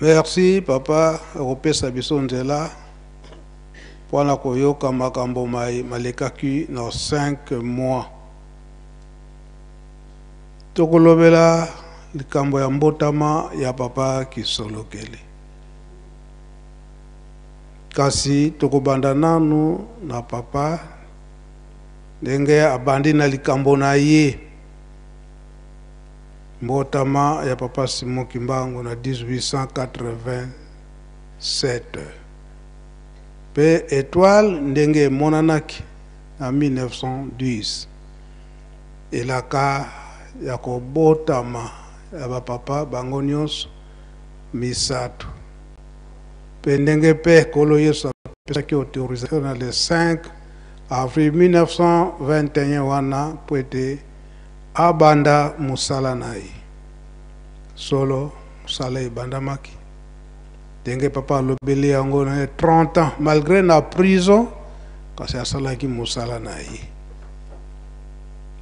Merci papa akopesa biso nzela mpona koyoka makambo mai malekaki na 5 mois. Tokolobela likambo ya mbotama ya papa Kisolokele. Kasi tokobanda nanu na papa ndenge abandi na likambo na ye. Mbotama ya papa Simon Kimbangu na 1887 pe etoile ndenge emonanaki na 1910 elaka ya kobotama ya bapapa bango nyonso misato pe ndenge pe Nkolo Yesu apesaki autorisation na le 5 avril 1921 wana po ete abanda mosala na ye. Solo mosala ebandamaki ndenge papa alobeli yango na 30 ans malgré na prison, kasi asalaki mosala na ye.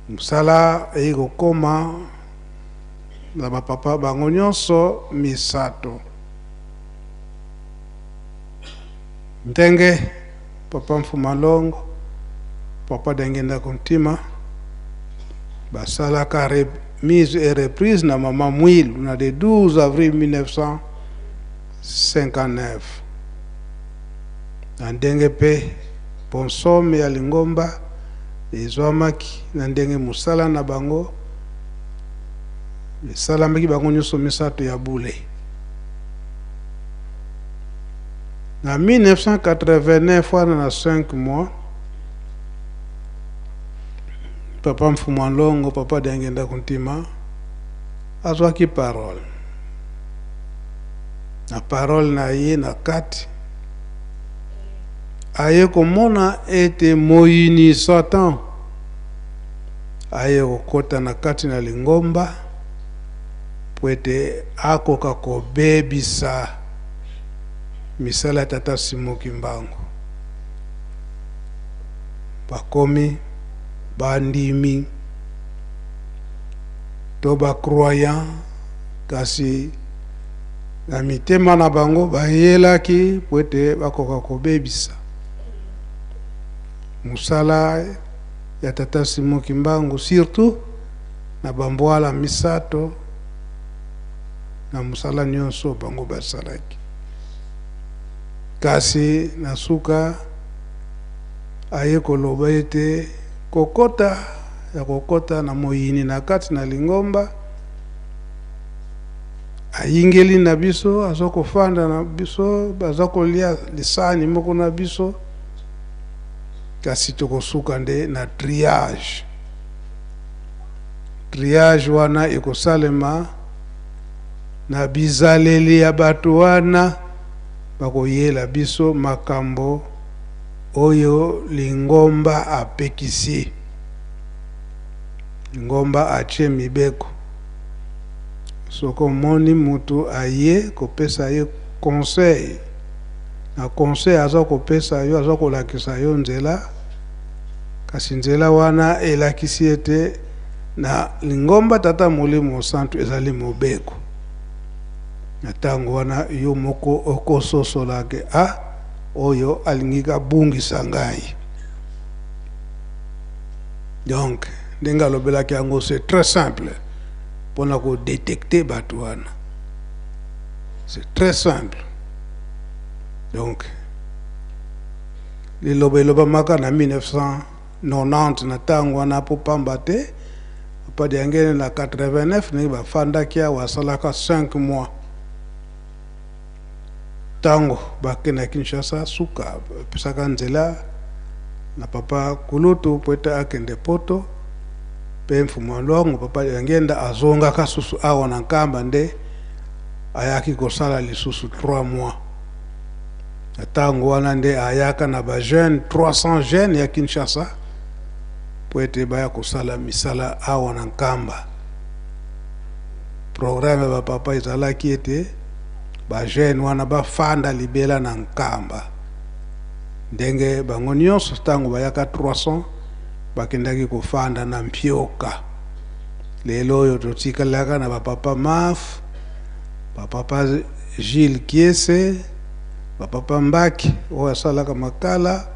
Mosala eyi kokoma na bapapa bango nyonso misato. Ndenge papa Mfuma Longo, papa Dengenda Kontima basalaka remise et reprise na mama Mwilu na le 12 avril 1959. Na ndenge pe bonsomi ya lingomba ezwamaki na ndenge mosala na bango esalamaki bango nyonso misato ya bule. Na 1989 wana na 5 mois papa Mfuma Longo, papa Diangenda Kuntima azwaki parole. Na parole na ye na kati aye komona ete moyini Satan aye kokota na kati na lingomba po ete akoka kobebisa misala ya tata Simon Kimbangu. Bakomi bandimi to ba croyant, kasi na mitema na bango bayelaki po ete bakoka kobebisa mosala ya tata Simon Kimbangu, surtout na bambwala misato na mosala nyonso bango basalaki. Kasi na suka aye koloba ete kokota ya kokota na moyini na kati na lingomba ayingeli na biso, aza kofanda na biso, aza kolia lisani moko na biso, kasi tokosuka nde na triage. Triage wana ekosalema na bizaleli ya bato wana bakoyela biso makambo oyo lingomba apekisi. Lingomba atie mibeko. Soko omoni mutu aye kopesa ye conseil, na conseil aza kopesa yo, aza kolakisa yo nzela, kasi nzela wana elakisi ete na lingomba tata Molimo Santu ezali mobeko. Na tango wana yo moko okososola ke a oyo alingi kabungisa ngai. Donc ndenge alobelaki yango c'est très simple pona ko détecter bato wana, c'est très simple. Donc liloba elobamaka na 1990 na tango wana po pamba te papa Diangene na 89 ndenge bafandaki awa asalaka 5 mois tango bakenda Kinshasa, suka bapesaka nzela na papa Kulutu po ete akende poto, pe Mfumu Longo papa Diangenda azongaka susu awa na Nkamba nde ayaki kosala lisusu 3 mois. Na tango wana nde ayaka na ba jeunes, 300 jeunes ya Kinshasa po ete baya kosala misala awa na Nkamba. Programme ya ba papa ezalaki ete ba jeunes wana bafanda libela na Nkamba. Ndenge bango nyonso tango bayaka 300 bakendaki kofanda na Mpioka. Lelo oyo totikalaka na ba papa Maf, ba papa Gilles Kiese, ba papa Mbaki oyo asalaka makala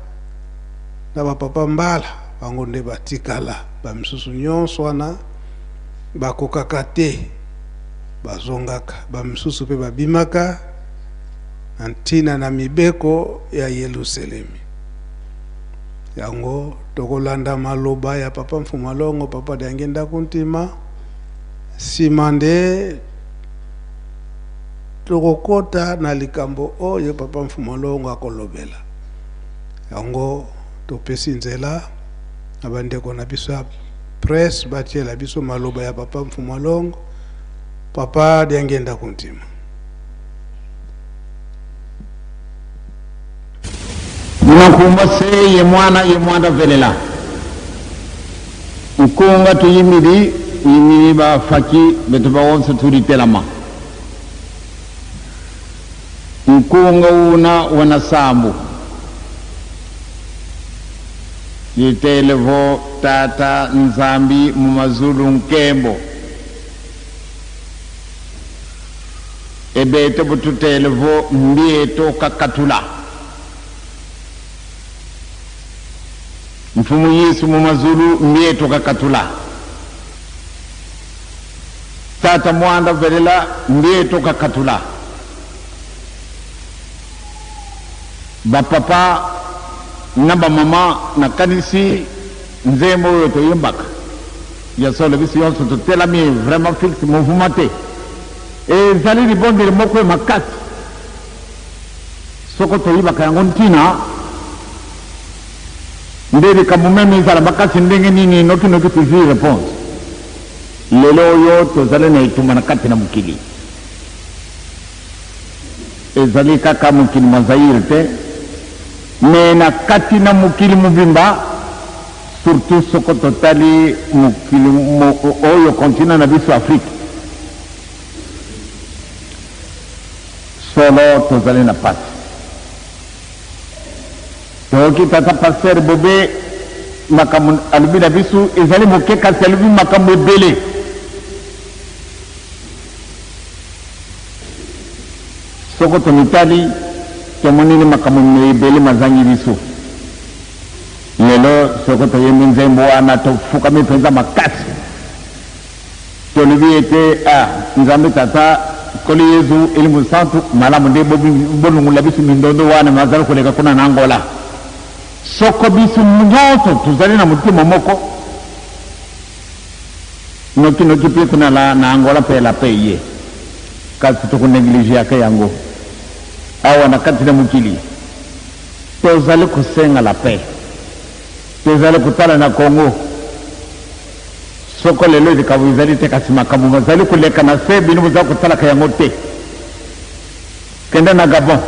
na ba papa Mbala, bango nde batikala. Ba misusu nyonso wana bakokaka te, bazongaka. Ba misusu mpe babimaka na ntina na mibeko ya Yelusalemi. Yango tokolanda maloba ya papa Mfumalongo, papa Diangienda Kuntima, nsima nde tokokota na likambo oyo papa Mfumalongo akolobela. Yango topesi nzela na bandeko na biso ya presse batiela biso maloba ya papa Mfumalongo, papa Diangienda Kuntima. Nakumba se ye mwana ye mwanda velela nkunga tuyimili yimili bafaki betu bawonse tulitelama nkunga una wana sambu litelevo tata nzambi mumazulu nkembo ebete bututelevo mbieto kakatula mfumu Yesu mumazulu mbieto kakatula tata mwanda velela mbieto kakatula bapapa na bamama nakanisi nzembo oyo toyembaka ya solo biso nyonso totelami vraiment fixe mouvement te ezali libondeli moko ya makasi soko toyibaka yango ntina nde likambo meme ezala makasi ndenge nini nokinoki tozwi réponse. Lelo oyo tozali na etumba na kati na mokili, ezali kaka mokili mwa Zaire te, me na kati na mokili mobimba, surtout soko totali mokili oyo continent na biso Afrique. Solo tozali na pasi. Toyoki tata pasteur Bobe makambo alobi na biso ezali moke, kasi alobi makambo ebele. Soko tomitali tomonini makambo ebele mazangi biso. Lelo soko toyembi nzembo wana tofukami mpenza makasi, tolobi ete Nzambe tata Nkolo Yezu elimu santu malamu nde bolungola biso mindondo wana mazali koleka kuna na Angola. Soko biso nyonso tozali na motema moko nokinoki mpe kuna na Angola mpe la paix ye, kasi tokonegligeaka yango. Awa na kati na mokili tozali kosenga la paix, tozali kotala na Congo. Soko lelo likambo ezali te, kasi makambo mazali koleka na se, bino bozali kotalaka yango te. Kende na Gabon,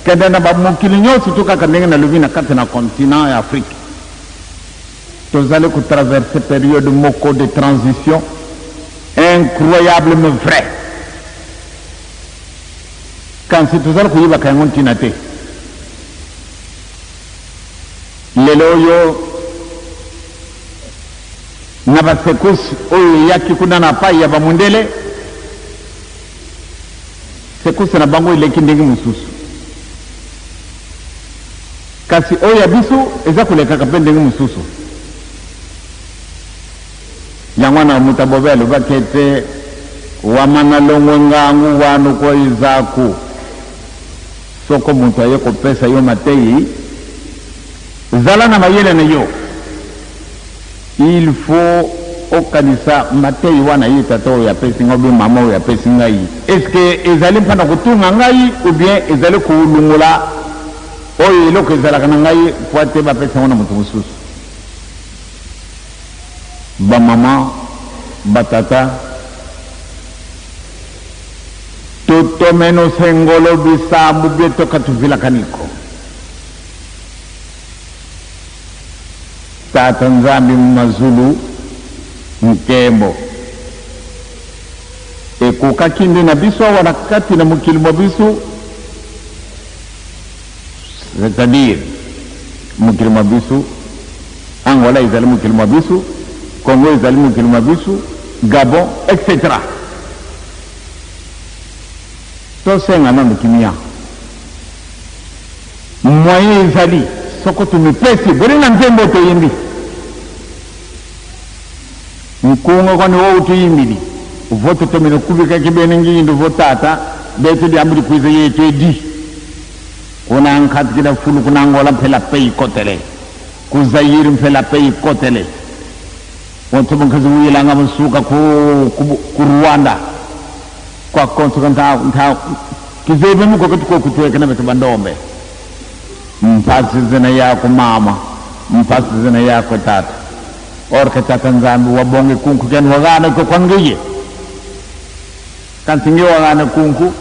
kende na bamokili nyonso to kaka ndenge nalobi na kati na continent ya Afrique, tozali kotraverse période moko de transition incroyable mais vrai, kasi tozali koyebaka yango ntina te. Lelo oyo na basekousse oyo eyaki kuna na pai ya bamundele, sekousse na bango eleki ndenge mosusu, kasi oyo ya biso eza kolekaka mpe ndenge mosusu. Yango wana moto abobe alobaki ete wamana longwe ngangu wanu ko izaku. Soko moto aye kopesa yo matei, zala na mayele na yo. Il faut okanisa matei wana ye tata oyo apesi ngai ou bien mama oyo apesi ngai, est-ce que ezali mpona kotunga ngai ou bien ezali kolungola oyo eloko ezalaka na ngai po ete bapesa yango na moto mosusu. Bamama, batata, tutomeno sengolo bisambu bietoka tuvilakaniko. Tata Nzambi mazulu nkembo ekokaki nde na biso awa na kati na mokili mwa biso, c'est-à-dire mokili mwa biso Angola ezali mokili mwa biso, Congo ezali mokili mwa biso, Gabon, etc. Tosenga nanu kimia. Moyen ezali soko tumipesi boli na nzembo toyimbi. Nkunga kwani wo utuyimbili vote tomene kubika kibene ngindu vo tata betu diambuli kwiza yetu edi. Kuna nkatikila fulu kuna Angola mphela pei kotele. Ku Zaire mphela pei kotele. Wonse bunkazi wuyilanga busuka ku Rwanda. Kwa konso nta nta kizebe muko katuko kutweka na betu bandombe. Mpasi zina yako mama, mpasi zina yako tata. Orka tata nzambi wabonge kunku ken wagana ko kwangiye. Kanti ngi wagana kunku.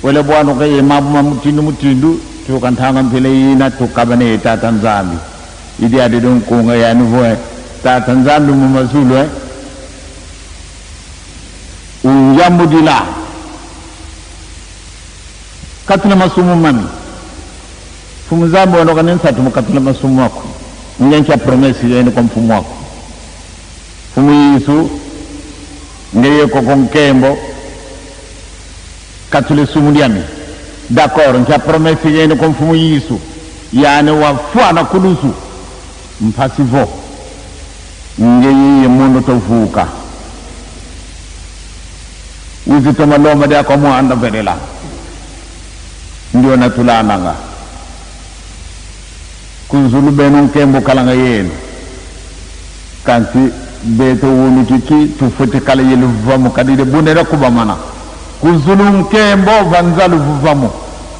Wele bwano kaye mabu mamutindu mutindu tukantanga mpele yina tukabane tata nzambi. Idi ade don kunga ya nuvoe tata nzambi mu mazulu Unjambudila. Katuna masumu mami. Fumu zambi wanoka nensa tumukatula masumu wako. Ngencha promesi yene kwa mfumu wako. Fumu Yesu ngeye koko nkembo katule sumu lyami. D'accord, ncha promesi yene kwa mfumu Yesu. Yani wafwana kulusu. Mpasivo. Ngeye mundu tovuka. Uzito maloma dia kwa muanda verela. Ndio natulananga. Kunzulu benu nkembo kalanga yenu. Kanti beto wunu kiki tufute kala yelu vamu kadide bunera kubamana. Kunzulu nkembo vanza luvuvamu.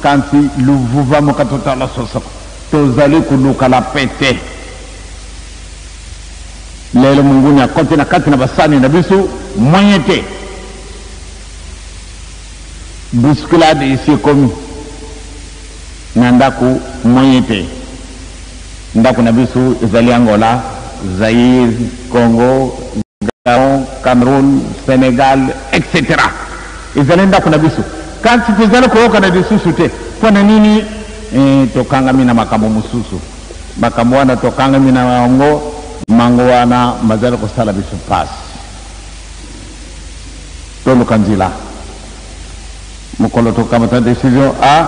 Kanti luvuvamu katotala sosoko. Tozali kuluka la pete. Lelo mungunya kote na kati na basani na bisu mwenyete. Bousculade ici comme nandaku mwenyete. Ndaku na bisu ezali Angola, Zaire, Congo, Gabon, Cameroun, Sénégal, etc. Ezali ndaku na bisu. Kanti tozali koyoka na lisusu te. Mpona nini? Tokangami na makambo mosusu. Makambo wana tokangami na yango, mango wana mazali kosala biso pasi. Toluka nzela. Mokolo tokamata décision a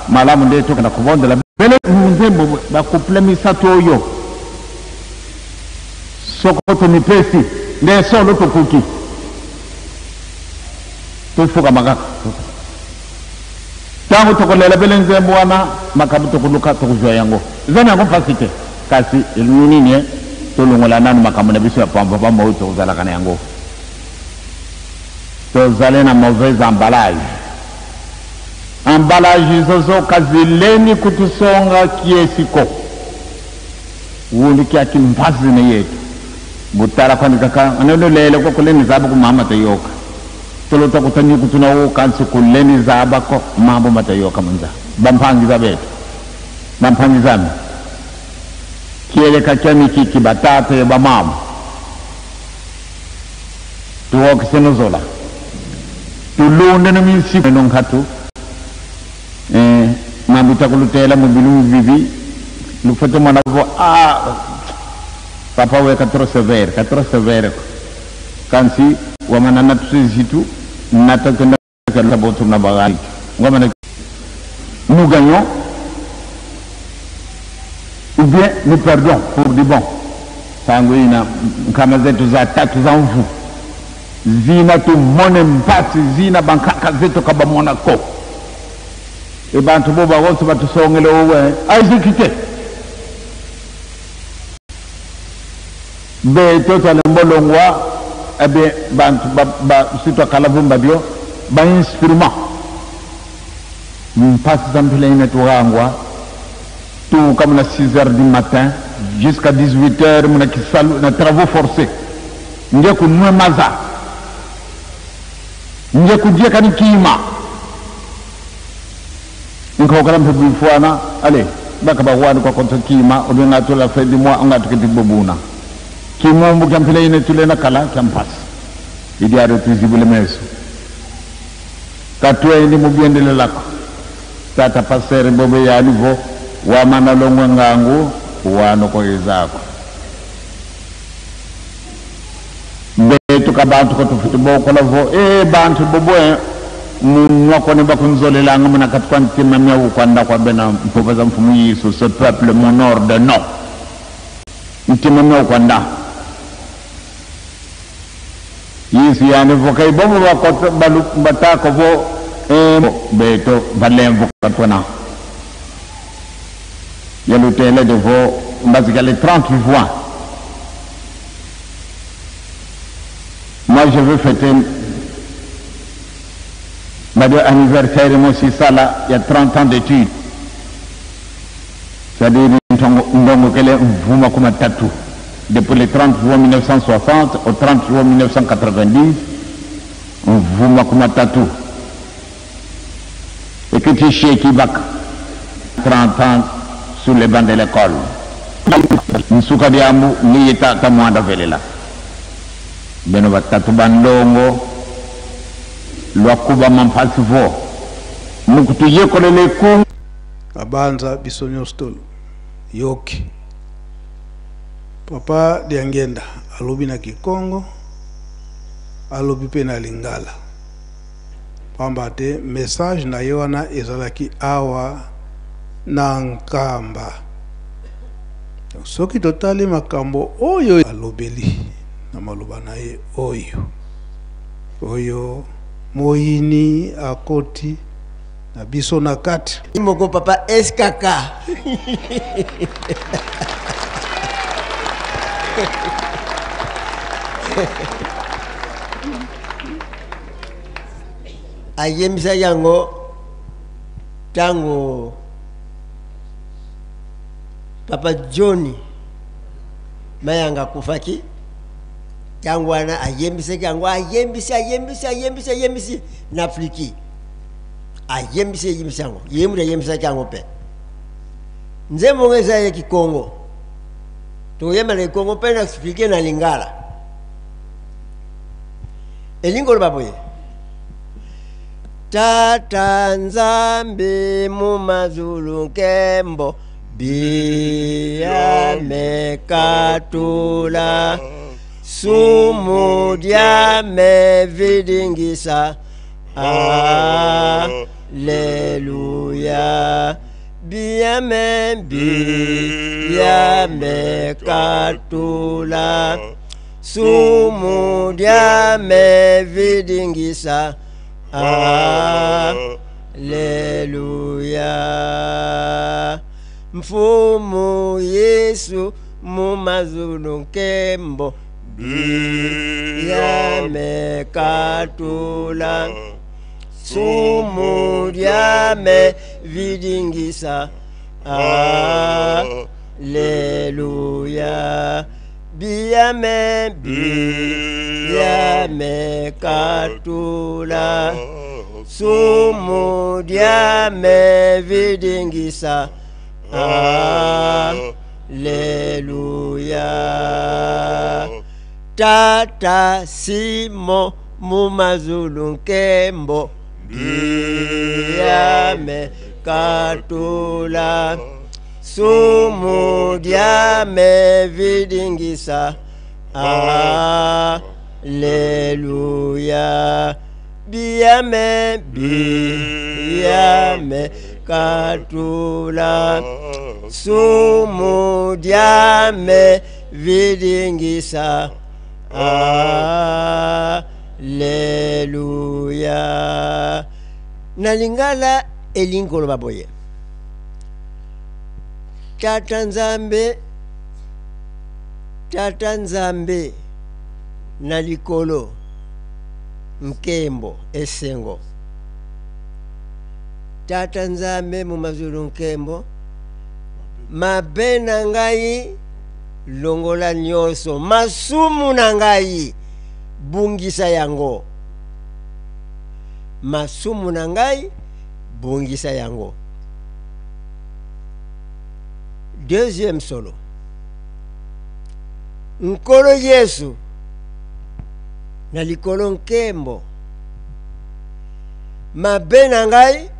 malamu nde tokenda kobondela bele nzembo bakuple misato oyo. Soko tomipesi nde solo tokoki. Tofukama kaka. Ntango tokolela bele nzembo wana makambo tokoluka tokozwa yango. Eza na yango mpasi te. Kasi elingi nini? Tolongola nanu makambo na biso ya pamba pamba oyo tokozalaka na yango. Tozali na mauvais emballage. Emballage zozo kazileni kutusonga kiesiko. Wuli kia kimbazi na yetu. Butara kwani kaka, anelo lele kwa kuleni zaba ku mama tayoka. Tolota kutanyu kutuna wo kansi kuleni zaba ko mambo matayoka munza. Bampangi zabetu. Bampangi zami. Kiele kakia kiki batata ya ba mama. Tuwoke senozola. Tulunde no minsi nonkatu. Mambuta kulutela mubilu bibi. Lufoto mwana vo a papa we katro severe, katro severe. Kansi wamana na tuzitu natakenda kala botu na bagari. Ngomana nous gagnons ou bien nous perdons pour du bon. Tangu ina kama zetu za tatu za mvu. Zina tu mone mpasi zina bankaka zetu kaba Monaco. E bantu boba wonse batusongele owe exécuté. Be toto lembolongwa eh bien bantu ba sitwa kalavumba bio ba instrument. Mpasi za mpila ina tuangwa tout comme à 6 heures du matin jusqu'à 18 heures muna kisalu na travaux forcés. Nge kunwe maza. Nge kujieka ni kima. Nkokala mpebu fuana, allez, baka ba kwa konto kima, obenga to la fin du mois, on a tout bobuna. Kimombo kampila ine tule na kala kampas. Idi ado tuzibule meso. Katwe ni mubiendele lako. Tata pasere bobe ya alivo wa mana longwe ngangu wano kwa izako. Betu ka bantu ko tufutu boko lavo bantu bobo Munwakone bakunzolelanga muna kati kwa ntima mya ukwanda kwa bena mpopaza mfumu Yesu, ce peuple m'honore de nom. Ntima mya ukwanda. Yesu yani vokai bobo bakota balu batako bo beto valemvo katwana. Yalutele de vo mbazikale 30 juin. Moi je veux fêter ma anniversaire, moi aussi ça là, il y a 30 ans d'études. C'est-à-dire ndongo kele mvuma kuma tatu. Depuis le 30 juin 1960 au 30 juin 1990, mvuma kuma tatu. Et que tu chies qui bac 30 ans sur les bancs de l'école. Nsuka diambu ni yeta ta mwanda velela. Beno batatu bandongo lwakuba mampasi vo. Mukutu yekolele ku abanza biso nyonso yoki. Papa Diangienda alobi na Kikongo, alobi pe na Lingala. Pamba te message na ye wana ezalaki awa na Nkamba. Soki totali makambo oyo alobeli na maloba na ye oyo, oyo moyini akoti na biso na kati. Moko papa SKK. Ayembisa yango tango papa Johnny Mayanga kufaki. Tango wana ayembisa yango, ayembisi, ayembisi, ayembisi, ayembisi na Afriki. Ayembisi, ayembisi yango. Ye mutu ayembisa yango pe. Nzembo ngo eza ya Kikongo. Toyemba na Kikongo pe na expliquer na Lingala. Elingo loba boye. Tata Nzambe mu mazulu nkembo biame katula sumu diame vidingisa. Alleluia. Biame, biame katula sumu diame vidingisa. Alleluia. Mfumu Yesu mu mazulu nkembo biame katula sumu diame vidingisa. Alleluia. Biame, biame katula sumu diame vidingisa. Alleluia. Tata Simo mu mazulu nkembo biame katula sumu diame vidingisa. Alleluia. Biame, biame katula sumu diame vidingisa. Alleluia. Na Lingala elingolo baboye. Tata Nzambe, Tata Nzambe na likolo nkembo esengo. Tata Nzambe mu mazulu nkembo mabe na ngai longola nyonso, masumu na ngai bungisa yango, masumu na ngai bungisa yango. Deuxième solo. Nkolo Yesu na likolo nkembo mabe na ngai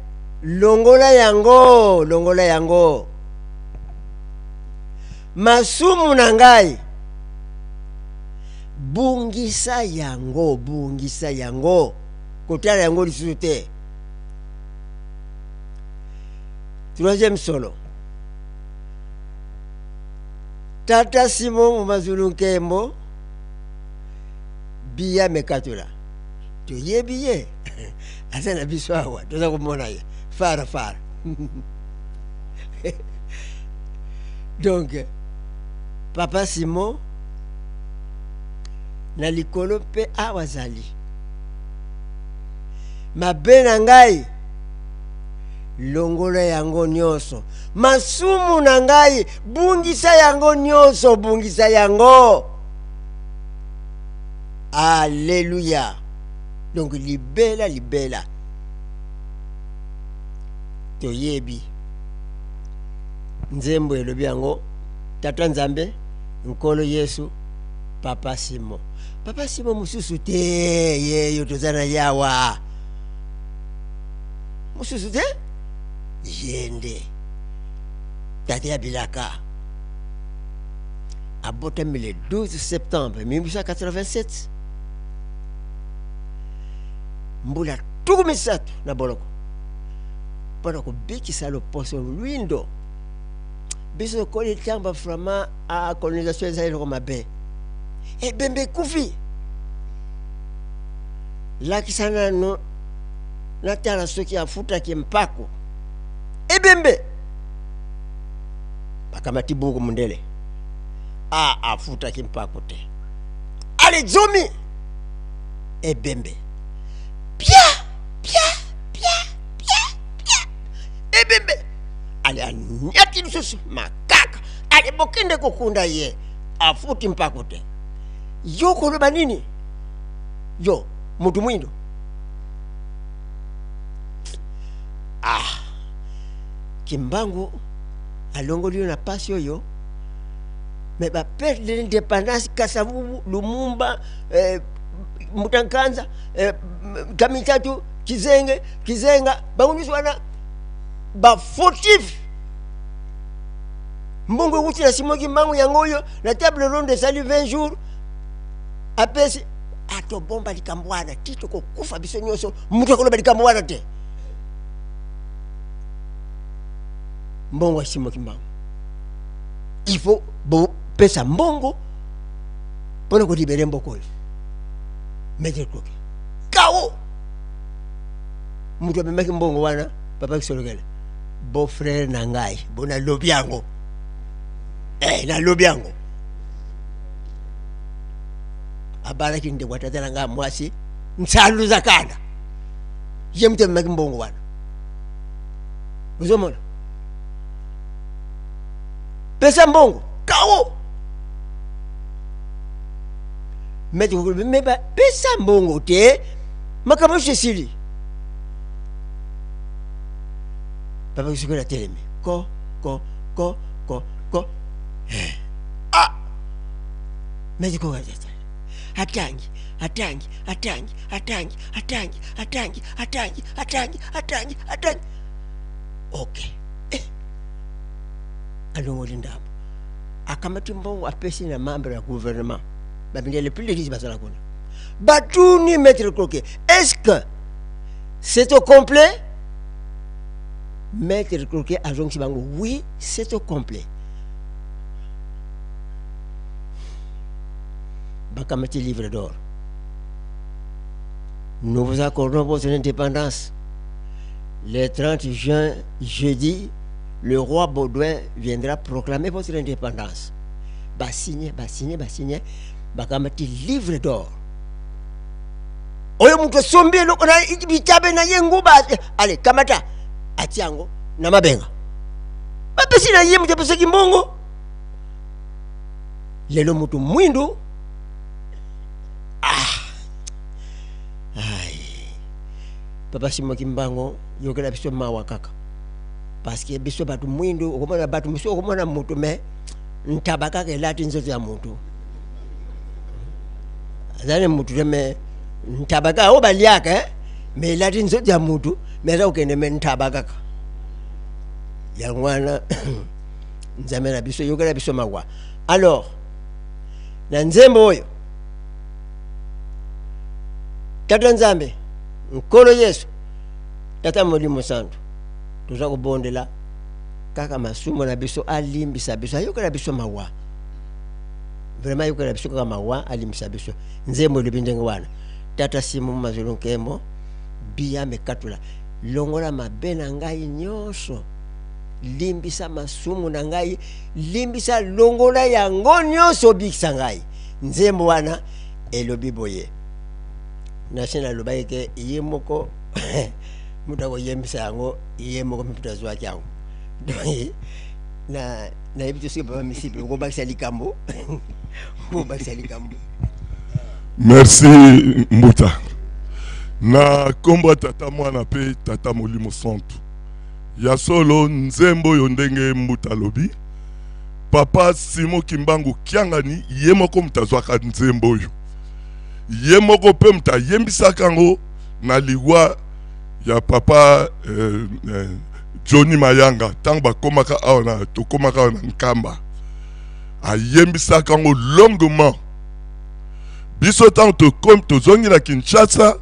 longola yango, longola yango, masumu na ngai bungisa yango, bungisa yango. Kotala yango lisusu te. Troisième solo. Tata Simon Mumazulu Nkembo Biya Mekatula. Toyebi ye. Aza na biso awa, toza komona ye. Fara fara. Donc Papa Simon na likolo mpe awa azali. Mabe na ngai longola yango nyonso, masumu na ngai bungisa yango nyonso, bungisa yango. Alleluya. Donc libela libela toyebi nzembo elobi yango tata Nzambe Nkolo Yesu Papa Simo. Papa Simo mosusu te, yeyo toza na yawa mosusu te, ye nde tata ya bilaka. Abotami le 12 septembre 1887, mbula 30 na boloko mpo na kobikisa loposo lwindo. Biso tokoli ntango baframa a colonisation eza eloko mabe. Ebembe ekufi, lakisa nanu natala soki afutaki mpako. Ebembe bakamati buku mundele, a afutaki mpako te, ale zomi ebembe pia pia pia pia pia ebembe ale anyati lisusu makaka, ale bokende kokunda ye, afuti mpako te. Yo koloba nini? Yo motu mwindo. Ah, Kimbangu alongoli yo na pasi oyo, me ba perte de l'indépendance, Kasavubu, Lumumba, Mutankanza, Kamitatu, Kizenge, Kizenga, bango nyonso wana ba fautif. Mbongo ewuti na Simon Kimbangu yango oyo na table ronde esali 20 jours, apesi atobomba likambo wana ti tokokufa biso nyonso, moto akoloba likambo wana te. Mbongo ya Simon Kimbangu, il faut bopesa mbongo mpona kolibere mboka oyo. Maître Koki kao moto amemaki mbongo wana, papa Kisolokele, beau frère na ngai, bo nalobi yango, nalobi yango. Abalaki ndeko ya tata na ngai mwasi Nsalu Zakanda, ye moto amemaki mbongo wana. Ozomona, pesa mbongo kao maître Koki, me ba pesa mbongo te, makambo nyonso esili. Papa Kisolokele atelemi ko ko ko ko ko, ah, maître Koki atangi atangi atangi atangi atangi atangi atangi atangi atangi atangi, ok, alongoli ndambo, akamati mbongo apesi na membre ya gouvernement babindele plus de 10 bazala kuna. Batuni maître Koki, est-ce que c'est au complet? Maître Koki azongisi bango, oui, c'est au complet. Bakamati livre d'or. Nous vous accordons votre indépendance. Le 30 juin, jeudi, le roi Baudouin viendra proclamer votre indépendance. Basigné, basigné, basigné. Bakamati livre d'or. Oyo moto asombi eloko na bitabe na ye nguba, ale kamata atia yango na mabenga, bapesi na ye moto apesaki mbongo. Lelo moto mwindu, ah, ai, papa Simon Kimbangu, yokela biso mawa kaka, parce que biso bato mwindu, okomona bato mosusu, okomona moto me ntaba kaka elati nzoto ya moto, aza ne motu te me ntaba kaka oyo baliaka, me elati nzoto ya motu, me aza kokende me ntaba kaka. Yango wana Nzambe na biso yokela biso mawa. Alors na nzembo oyo, tata Nzambe Nkolo Yesu, Tata Molimo Santu, toza kobondela kaka masumu na biso, alimbisa biso, ayokela biso mawa. Vraiment ayokela biso kaka mawa, alimbisa biso. Nzembo elobi ndenge wana. Tata Simon Mazulu Nkembo, biya mekatula, longola mabe na ngai nyonso, limbisa masumu na ngai, limbisa, longola yango nyonso, obikisa ngai. Nzembo wana elobi boye. Nasi nalobaki ke ye moko moto akoyembisa yango, ye moko moto azwaki yango. Donc na nayebi te soki papa Misipe okobakisa likambo, okobakisa likambo. Merci Mbuta. Na kombo ya Tata Mwana pe Tata Molimo Santu. Ya solo nzembo oyo ndenge Mbuta alobi, Papa Simon Kimbangu Kiangani ye moko moto azwaka nzembo oyo. Ye moko pe moto ayembisaka yango na liwa ya papa Johnny Mayanga ntango bakomaka awa na, tokomaka awa na Nkamba. Ayembisaka yango longuement. Biso ntango tokomi, tozongi na Kinshasa,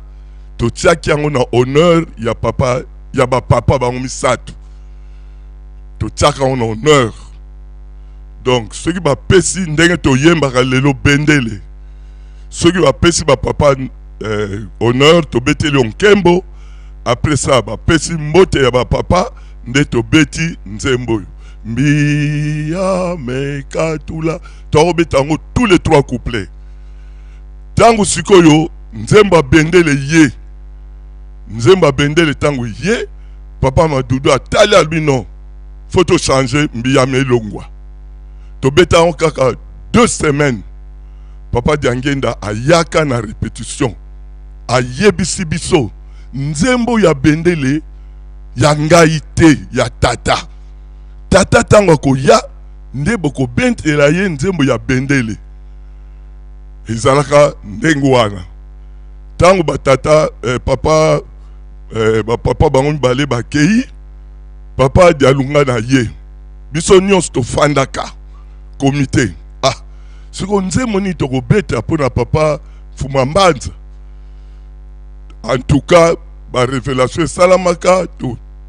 totiaki yango na honneur ya papa, ya ba papa bango misato. Totiaka yango na honneur. Donc soki bapesi ndenge toyembaka lelo bendele, soki bapesi ba papa honneur, tobeteli yo nkembo. Après ça bapesi mbote ya ba papa nde tobeti nzembo oyo Mbiya mekatula. Tokobeta yango tous les trois couplets. Tango sikoyo nzembo ya bendele ye, nzembo ya bendele tango ye papa Madudu atali alobi non, faut to changer Mbiya melongwa. Tobeta yango kaka 2 semaines. Papa Diangenda ayaka na répétition, ayebisi biso nzembo ya bendele ya ngai te, ya tata. Tata tango akoya nde bokobentela ye nzembo ya bendele. Ezalaka ndenge wana. Tango ba tata, papa, ba papa bango mibale bakei, papa Dialunga na ye, biso nyonso tofandaka komite. Ah, siko nzembo nini tokobeta mpona papa Mfuma Mbanza? En tout cas, ba révélation esalamaka,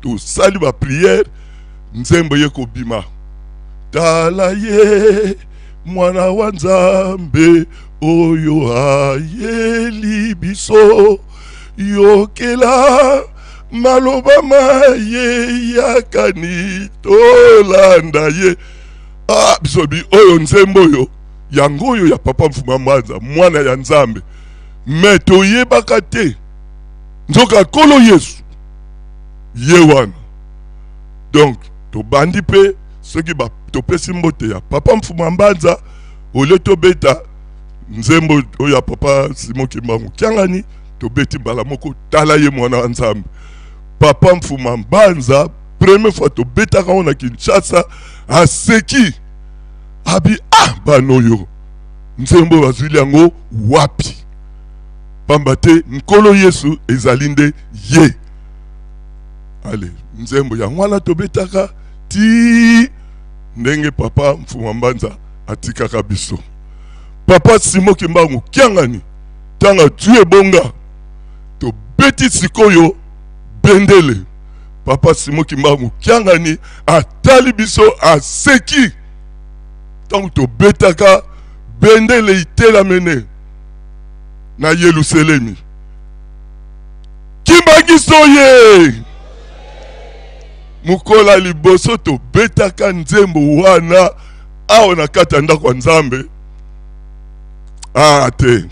tosali ba prière, nzembo ye kobima. Tala ye mwana wa Nzambe oyo ayeli biso, yokela maloba maye yakani tolanda ye. Ah, biso bi oyo nzembo oyo yango oyo ya papa Mfuma Mbanza, mwana ya Nzambe. Mais toyebaka te nzoka Nkolo Yesu ye wana. Donc tobandi pe soki ba topesi mbote ya papa Mfuma Mbanza, au lieu tobeta nzembo oyo ya papa Simon Kimbangu Kiangani, tobeti mbala moko tala ye mwana wa Nzambe. Papa Mfuma Mbanza première fois tobetaka ngo na Kinshasa, aseki abi ah bana oyo nzembo bazwili yango wapi? Pamba te Nkolo Yesu ezali nde ye. Ale nzembo yango wana tobetaka ti ndenge papa Mfuma Mbanza atikaka biso. Papa Simon Kimbangu Kiangani tanga tu ebonga tobeti sikoyo bendele. Papa Simon Kimbangu Kiangani atali biso aseki ntango tobetaka bendele itelamene na Yelusalemi. Kimbangiso ye mokola liboso tobetaka nzembo wana awa na kati ya ndako ya Nzambe. Ah te,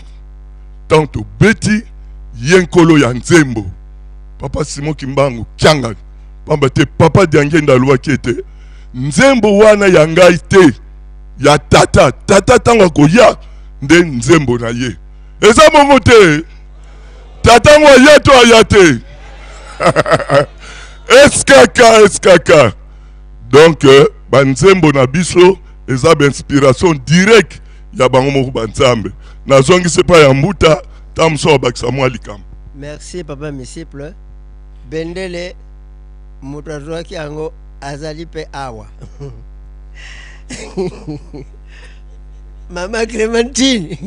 ntango tobeti ye nkolo ya nzembo Papa Simon Kimbangu Kiangani, pamba te Papa Diangenda alobaki ete nzembo wana ya ngai te, ya tata. Tata ntango akoya nde nzembo na ye eza bongo te. Tata ngo aya to aya te? SKK, SKK. Donc ba nzembo na biso eza ba inspiration directe ya bango moko ba Nzambe. Nazongisi epai ya Mbuta, ntango mosusu abakisa mwa likambo. Merci papa Misiple. Bendele moto azwaki yango azali pe awa. Mama Clémentine.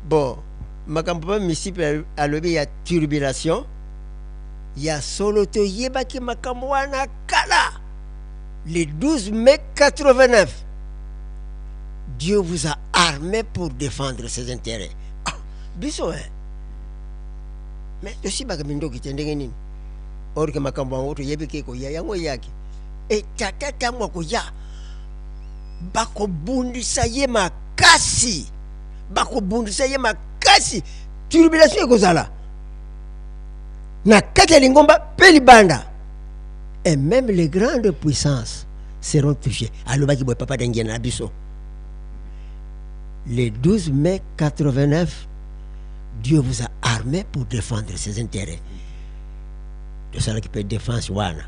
Bon. Makambo papa Misipe alobi ya turbulation ya solo, toyebaki makambo wana kala. Le 12 mai 89, Dieu vous a armé pour défendre ses intérêts. Ah, biso hein. Mais tosibaka mindoki te ndenge nini? Or ke makambo yango toyebi ke ekoya, yango eyaki. E tata ntango akoya bakobundisa ye makasi, bakobundisa ye makasi, turbulation ekozala na kati ya lingomba mpe libanda, et même les grandes puissances seront touchées. Alobaki boye papa Dengiena na biso le 12 mai 89, Dieu vous a armé pour défendre ses intérêts. Tosalaki mpe défense wana,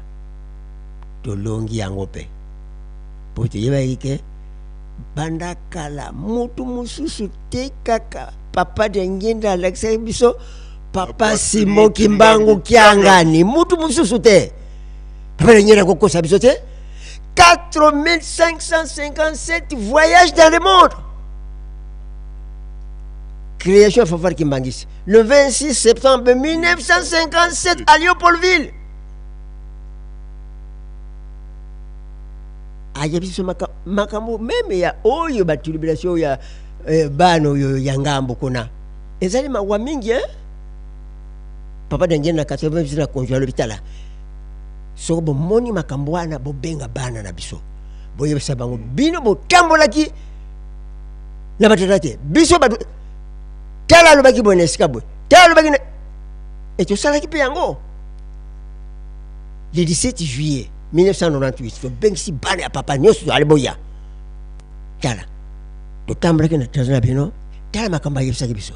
tolongi yango mpe, mpo toyebaki ke banda kala motu mosusu te kaka papa Diangienda alakisaki biso papa Simon Kimbangu Kiangani, motu mosusu te. Papa Diangienda akokosa biso te. 4557 voyages dans le monde, création ya Fanfare Kimbanguiste le 26 septembre 1957 à Léopoldville. Ayebi biso makambo meme ya oyo baturbilation ya bana oyo ya ngambo kuna ezali mawa mingi eh? Papa Daniel na 88 na konjo alobi tala, soko bomoni makambo wana bobenga bana na biso, boyebisa bango bino botambolaki na batata te, biso bato tala alobaki boye na esika boye, tala alobaki na e tosalaki mpe yango le 17 juillet 1998, tobengisi bana ya papa nyonso, ale boya tala totambolaki na tata na bino, tala makambo ayebisaki biso,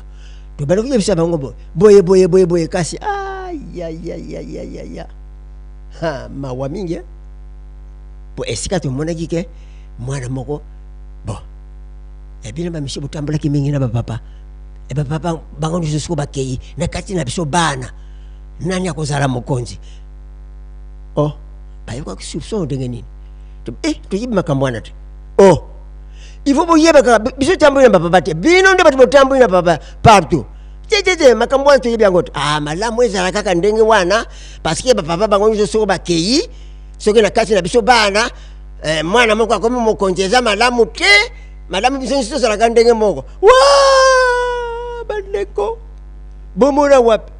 tobandi koyebisa bango boye boye boye boye boye, kasi ayayayayaya ha mawa mingi eh? Po esika tomonaki ke mwana moko bon ebino bamisi botambolaki mingi na bapapa, e bapapa bango nyonso siko bakei na kati na biso bana, nani akozala mokonzi? Oh, bayokaki soupçon ndenge nini? Toyebi makambo wana te. Oh, il faut boyebaka biso tamboli na bapapa te, bino nde bato botamboli na papa partout te te te, makambo wana toyebi yango te. Ah, malamu ezala kaka ndenge wana, parce que bapapa bango nyonso soko bakei, soki na kati na biso bana mwana moko akomi mokonzi, eza malamu te, malamu biso nyonso tozalaka ndenge moko. Wa bandeko bomona wapi?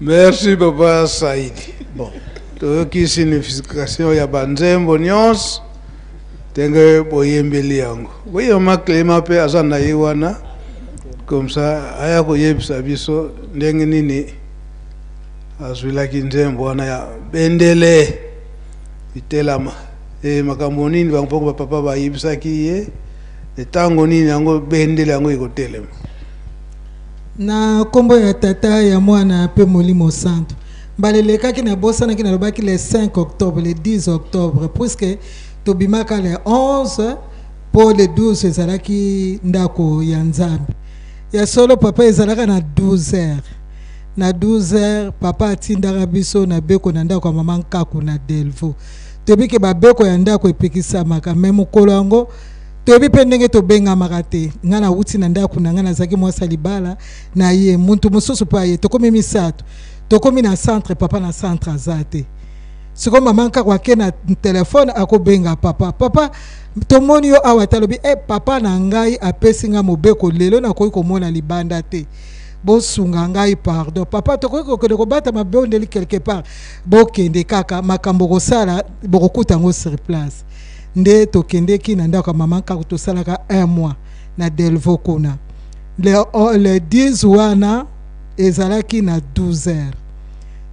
Merci papa Saidi. Bon, toyoki signification ya banzembo nyonso ndenge boyembeli yango. Boyema Clément mpe aza na ye wana, comme ça aya koyebisa biso ndenge nini azwilaki nzembo wana ya bendele itelama, e makambo nini bango mpo bapapa bayebisaki ye, ntango nini yango bendele yango ekotelema. Na nkombo ya Tata, ya Mwana mpe Molimo Santo. Mbala elekaki nabosanaki, nalobaki le 5 octobre, le 10 octobre, puisque tobimaka le 11 mpo le 12 ezalaki ndako ya Nzambe. Ya solo papa, ezalaka na 12 heures. Na 12 heures papa atindaka biso na beko na ndako ya mama Nkaku na Delvaux. Toyebi ke babeko ya ndako epekisamaka, me mokolo yango toyebi mpe ndenge tobengamaka te. Ngai nawuti na ndako na ngai, nazalaki mwasi ya libala na ye, muntu mosusu mpe aye, tokomi misato, tokomi na centre, papa na centre aza te. Sikoyo mama Nkako ake na telefone akobenga papa, papa tomoni yo awa te. Alobi papa na ngai apesi ngai mobeko, lelo nakoki komona libanda te, bosunga ngai pardon. Papa, tokoki kokende kobata mabondeli quelque part? Bokende kaka, makambo kosala bokokuta yango sur place. Nde tokendeki na ndako ya mama Nkako, tosalaka un mois na Delvaux kuna. Le 10 wana ezalaki na 12 heures.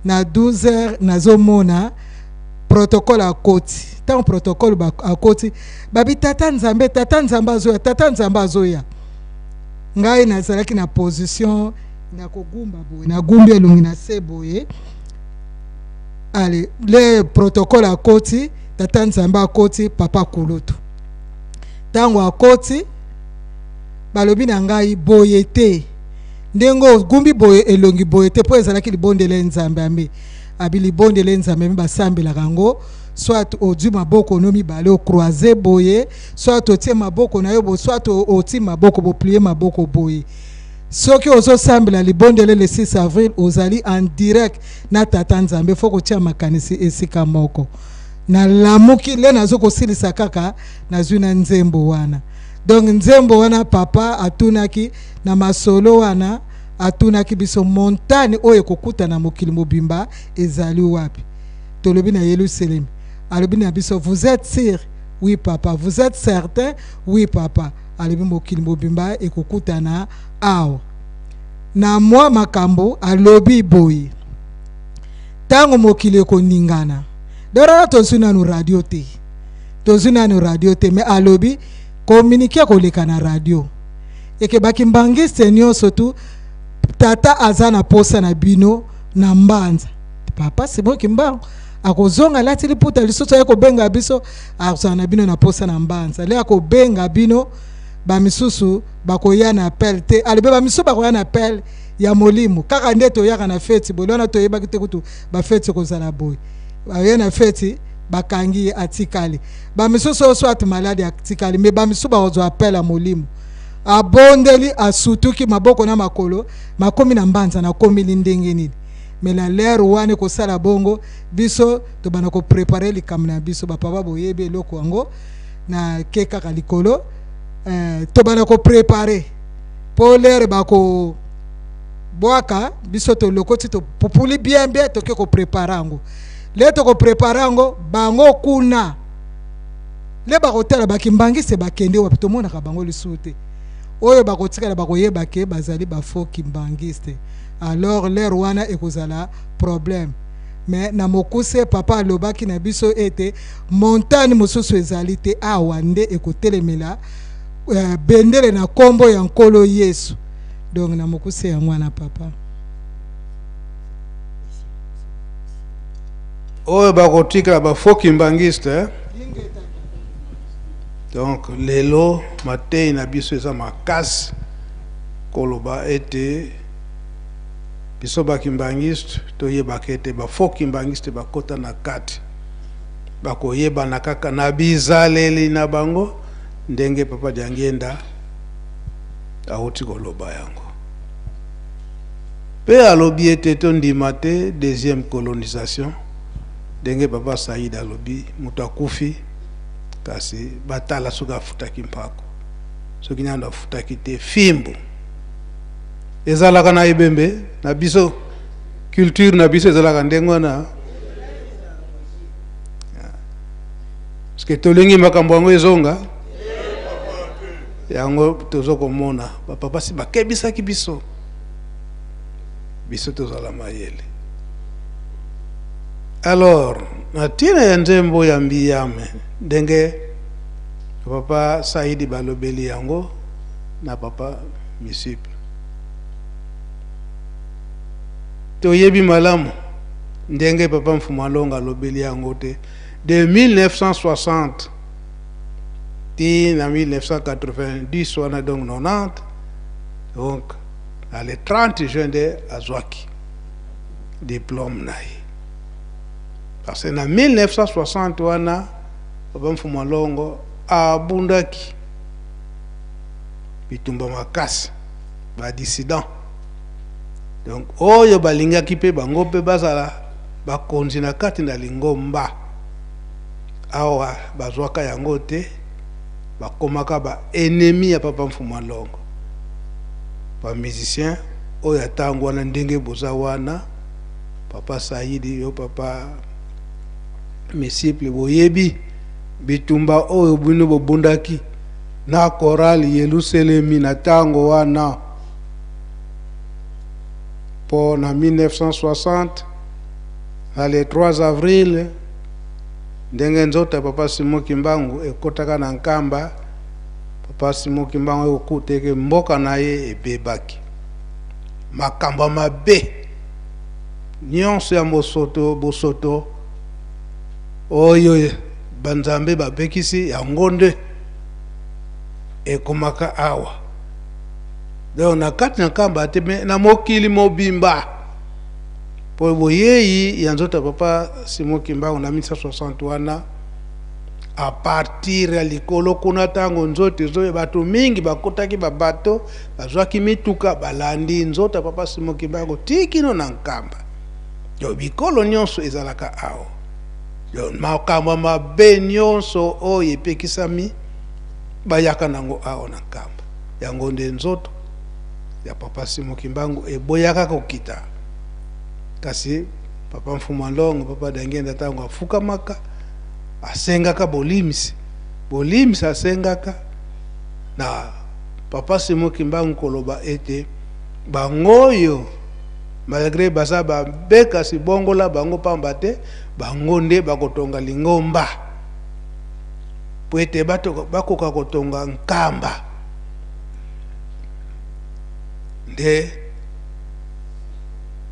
Na 12 heures nazomona protocole akoti. Ntango protocole akoti, babi tata Nzambe, tata Nzambe azoya, tata Nzambe azoya. Ngai nazalaki na position na kogumba boye, nagumbi elongi na se boye. Ale le protocole akoti, tata Nzambe akoti, papa kulutu ntango akoti, balobi na ngai boye te, ndenge ogumbi boye elongi boye te, mpo ezalaki libondele Nzambe ambe abi libondele Nzambe ambe basambelaka yango, soit ozwi maboko no mibale ocroise boye, soit otie maboko na yo boye, soit otie maboko boplie maboko boye. Soki ozosambela libondele le 6 avril, ozali en direct na Tata Nzambe, fo kotia makanisi esika moko. Nalamuki le nazo kosilisa kaka nazwi na nzembo wana. Donc nzembo wana papa atunaki na masolo wana, atunaki biso montagne oyo ekokutana mokili mobimba ezali wapi. Tolobi na Yelusalemi. Alobi na biso, vous êtes sûr? Oui papa. Vous êtes certain? Oui papa. Alobi mokili mobimba ekokutana awa. Na mwa makambo alobi boye, ntango mokili ekoningana, dora tozwi nanu radio te, tozwi nanu radio te, me alobi communique koleka na radio eke bakimbangiste nyonso tu, tata aza na posa na bino na mbanza. Papa Simon Kimbangu akozonga alati liputa lisusu, aye kobenga biso, akozala na bino na posa na mbanza. Le akobenga bino, bamisusu bakoya na appel te, alobi bamisusu bakoya na appel ya molimo kaka nde toyaka na feti boye wana, toyebaki te kutu bafeti kozala boye, baye na feti bakangi ye atikali, bamisusu oyo soit malade atikali, me bamisusu bakozwa appel ya molimo. Abondeli, asutuki maboko na makolo, makomi na mbanza, nakomili ndenge nini? Me na lere wana ekosala bongo, biso tobanda koprepare likambo na biso. Bapapa boyebi eloko yango, na ke kaka likolo, tobanda koprepare mpo lere bako bwaka biso, tolokoti topupuli bien bien, toke koprepare yango. Le tokoprepare yango, bango kuna le bakotala bakimbangiste bakende wapi, tomonaka bango lisusu te. Oyo bakotikala bakoyeba ke bazali bafaux kimbangiste. Alors lere wana ekozala problème. Me na mokuse, papa alobaki na biso ete montagne mosusu ezali te, awa nde ekotelemela bendele na nkombo ya Nkolo Yesu. Donc na mokuse yango wana papa. Oyo bakotikala bafaux kimbangiste. Donc lelo matei na biso eza makasi koloba ete biso bakimbangiste toyebaka ete bafaux kimbangiste bakota na kati, bakoyebana kaka na bizaleli na bango, ndenge papa Diangienda awuti koloba yango. Pe alobi ete tondima te deuxième colonisation, ndenge papa Saïd alobi, moto akufi kasi batala soki afutaki mpako, soki nano afutaki te fimbu ezalaka na ebembe na biso, culture na biso ezalaka ndenge wana. Parce que tolingi makambo yango ezonga, yango tozokomona bapapa si bakebisaki biso, biso tozala mayele. Alors na ntina ya nzembo ya mbiyame, ndenge papa Saidi balobeli yango na papa Misiple, toyebi malamu ndenge papa Mfumu Alonga alobeli yango te. De 1960 ti na 1990 wana, donc 90, donc na le 30 juin nde azwaki diplôme na ye. Parce que na 1960 wana papa Mfumu Alongo abundaki bitumba makasi, ba dissident, donc oyo balingaki mpe bango mpe bazala bakonzi na kati na lingomba, awa bazwaka yango te, bakomaka ba ennemi ya papa Mfumu Alongo. Ba musicien oyo ya ntango wana ndenge boza wana, papa Saidi yo papa Misiple, boyebi bitumba oyo bino bobundaki na chorale Yelusalemi na ntango wana. Po na 1960 na le 3 avril, ndenge nzoto ya papa Simon Kimbangu ekotaka na Nkamba, papa Simon Kimbangu ekokuta eke mboka na ye ebebaki, makambo mabe nyonso ya bosoto bosoto oyo banzambe babekisi yango nde ekomaka awa. Donc na kati na Nkamba te, me na mokili mobimba. Po boyei ya nzoto ya papa Simon Kimbangu na 1960 wana A partir ya likolo kuna, ntango nzoto ezoya, bato mingi bakotaki babato, bazwaki mituka, balandi nzoto ya Papa Simon Kimbangu ti kino na Nkamba. Yo, bikolo nyonso ezalaka awa. Yo, makambo mabe nyonso oyo epekisami bayaka nango awa na Nkamba. Yango nde nzoto ya Papa Simon Kimbangu eboyaka kokita. Kasi Papa Mfuma Longo, Papa Diangienda, ntango afukamaka asengaka bolimisi, bolimisi asengaka na Papa Simon Kimbangu koloba ete bango oyo malgré baza babe, kasi bongola bango, pamba te bango nde bakotonga lingomba po ete bakoka kotonga Nkamba. Nde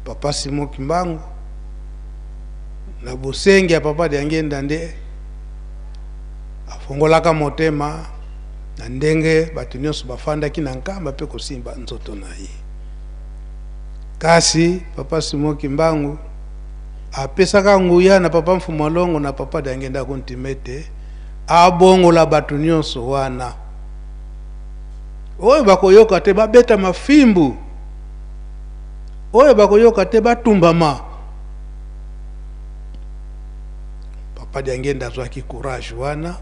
Papa Simon Kimbangu na bosengi ya Papa Diangienda nde afongolaka motema na ndenge bato nyonso bafandaki na Nkamba mpe kosimba nzoto na ye. Kasi Papa Simon Kimbangu apesaka nguya na Papa Mfumu Alongo na Papa Diangienda kontima ete abongola bato nyonso wana oyo bakoyoka te babeta mafimbu, oyo bakoyoka te batumbama. Papa Diangienda azwaki courage wana.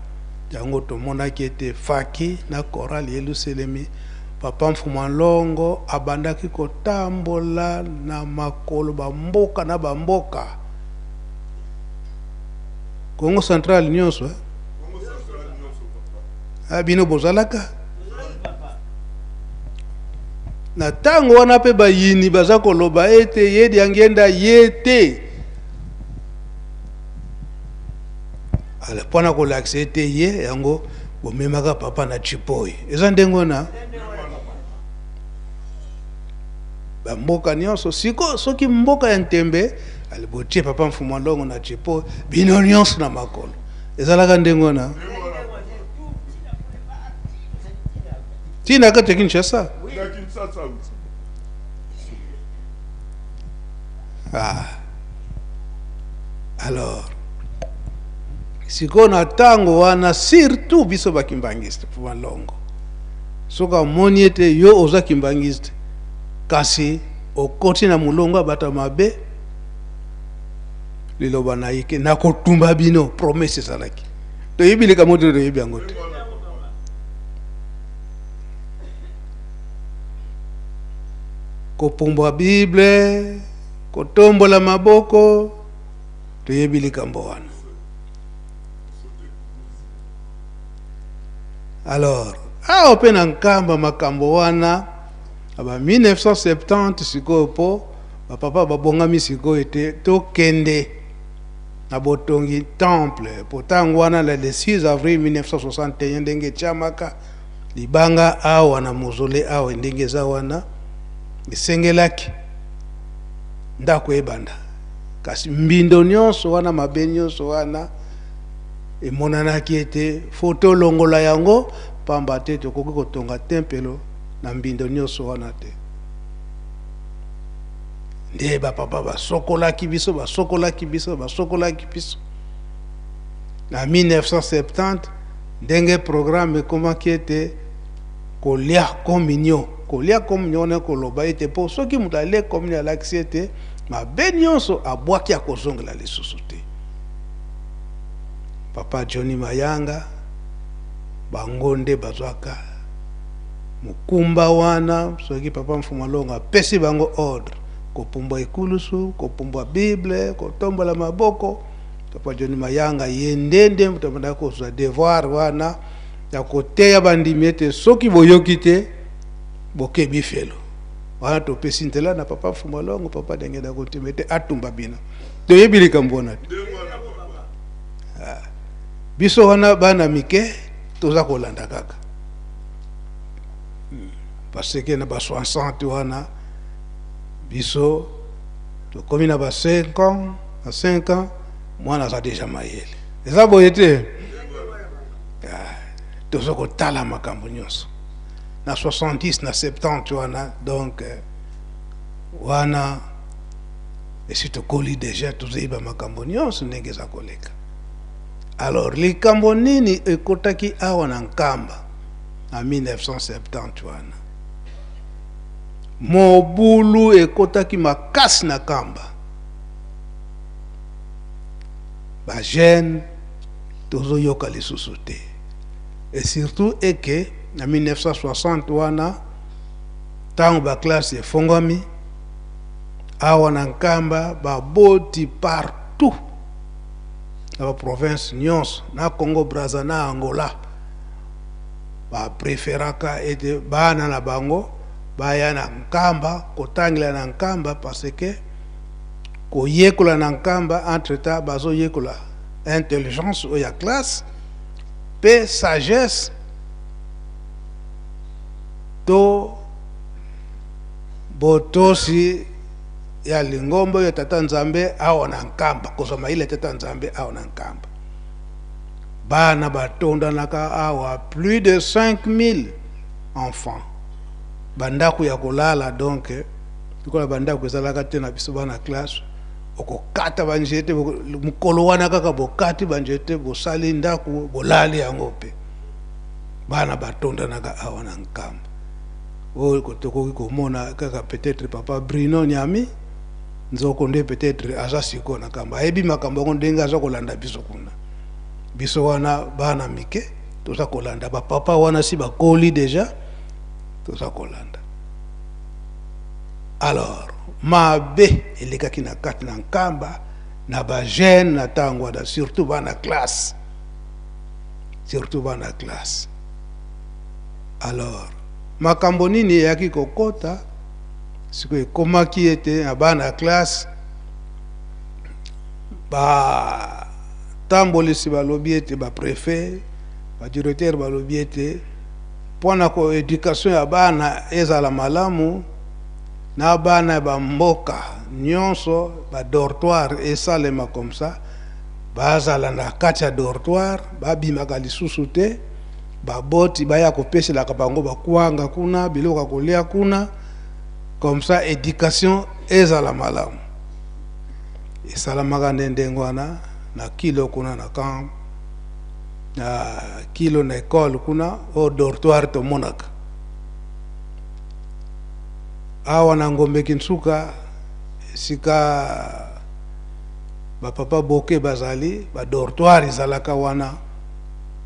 Yango tomonaki ete faki na chorale Yelusalemi, Papa Mfuma Longo abandaki kotambola na makolo bamboka na bamboka, Kongo Central nyonso, eh? Bino bozalaka na ntango wana mpe bayini baza koloba ete ye Diangienda ye te ala mpona kolakisa ete ye yango bomemaka papa na chipoi. Eza ndenge wana bamboka nyonso. Siko soki mboka ya Ntembe ali botie Papa Mfumu Longo na chipoi, bino nyonso na makolo. Ezalaka ndenge wana ntina kati ya Kinshasa. Ah. Alors sikoyo na ntango wana, surtout biso bakimbangiste, Mfuma Longo soki amoni ete yo oza kimbangiste kasi okoti na molongo ya bato ya mabe, liloba na ye ke nakotumba bino, promesse ezalaki. Toyebi likambo te, toyebi yango te. Kopumbwa Bible, kotombola maboko, toyebi likambo wana. Alors awa mpe na Nkamba, makambo wana na ba 1970 sikoyo, mpo bapapa babongami sikoyo ete tokende na botongi temple, po ntango wana le 6 avril 1961 ndenge etiamaka libanga awa na mausolée awa, ndenge eza wana, esengelaki ndako ebanda. Kasi mbindo nyonso wana, mabe nyonso wana emonanaki ete fo tolongola yango, pamba te tokoki kotonga tempelo na mbindo nyonso wana te. Nde bapapa basokolaki biso, basokolaki biso, basokolaki biso na 1970, ndenge programme ekomaki ete kolia communion. Kolia communion wana koloba ete mpo soki moto alie communion, alakisi ete mabe nyonso abwaki, akozongela lisusu te. Papa Johnny Mayanga, bango nde bazwaka mokumba wana. Soki Papa Mfumu Alongo apesi bango ordre kopumbwa ekulusu, kopumbwa Bible, kotombola maboko, Papa Johnny Mayanga ye nde nde moto abandaka kozwa devoir wana ya koteya bandimi ete soki boyoki te, bokebi felo. Wana topesi nzela na Papa Mfumu Alongo, Papa Diangienda Kuntima ete atumba bino. Toyebi likambo wana te. Ah. Biso wana bana mike toza kolanda kaka, parce que na ba 60 wana biso tokomi na ba 5 ans. Na 5 ans mwana aza déjà mayele. Eza boye te? Ah, toza kotala makambo nyonso na 70 na 70 wana. Donc wana esi tokoli déjà, tozoyeba makambo nyonso ndenge eza koleka. Alors likambo nini ekotaki awa na Nkamba na 1970 wana? Mobulu ekotaki makasi na Nkamba. Ba jeunes tozoyoka lisusu te. Et surtout eke na 1960 wana ntango ba classe efongwami awa na Nkamba, baboti partout na ba province nyonso na Congo Brazza na Angola ba preferaka ete bana na bango baya na Nkamba kotangela na Nkamba, parce que koyekola na Nkamba entre temps bazoyekola intelligence oyo ya classe pe sagesse to botosi ya lingomba oyo tata Nzambe awa na Nkamba, kozwa mayele ya tata Nzambe awa na Nkamba. Bana batondanaka awa plus de 5000 enfants, bandako ya kolala, donc lokola bandako ezalaka te na biso bana classe, okokata banzete mokolo wana kaka bokati banzete bosali ndako bolali yango mpe bana batondanaka awa na Nkamba. Oyo tokoki komona kaka peut-être papa Bruno Nyami Nzoko nde peut-être aza sikoyo na Nkamba, ayebi makambo yango ndenge aza kolanda biso kuna. Biso wana bana mike toza kolanda bapapa wana si bakoli deja, toza kolanda. Alors mabe elekaki na kati na Nkamba na ba jeune na ntango wana, surtout bana classe, surtout bana classe. Alors makambo nini eyaki kokota sikoyo, ekomaki ete na bana classe batambolisi balobi ete ba préfet, ba directeur balobi ete mpona ko éducation ya bana ezala malamu na bana ya bamboka nyonso, ba dortoir esalema comme ça, bazala na kati ya dortoir, babimaka lisusu te, baboti baya kopeselaka bango bakwanga kuna, biloko ya kolia kuna, comme ça éducation ezala malamu. Esalamaka nde ndenge wana na kilo kuna na camp, na kilo na école kuna oyo dortoir tomonaka awa na Ngombe Kinsuka, esika bapapa boke bazali, ba dortoir ezalaka wana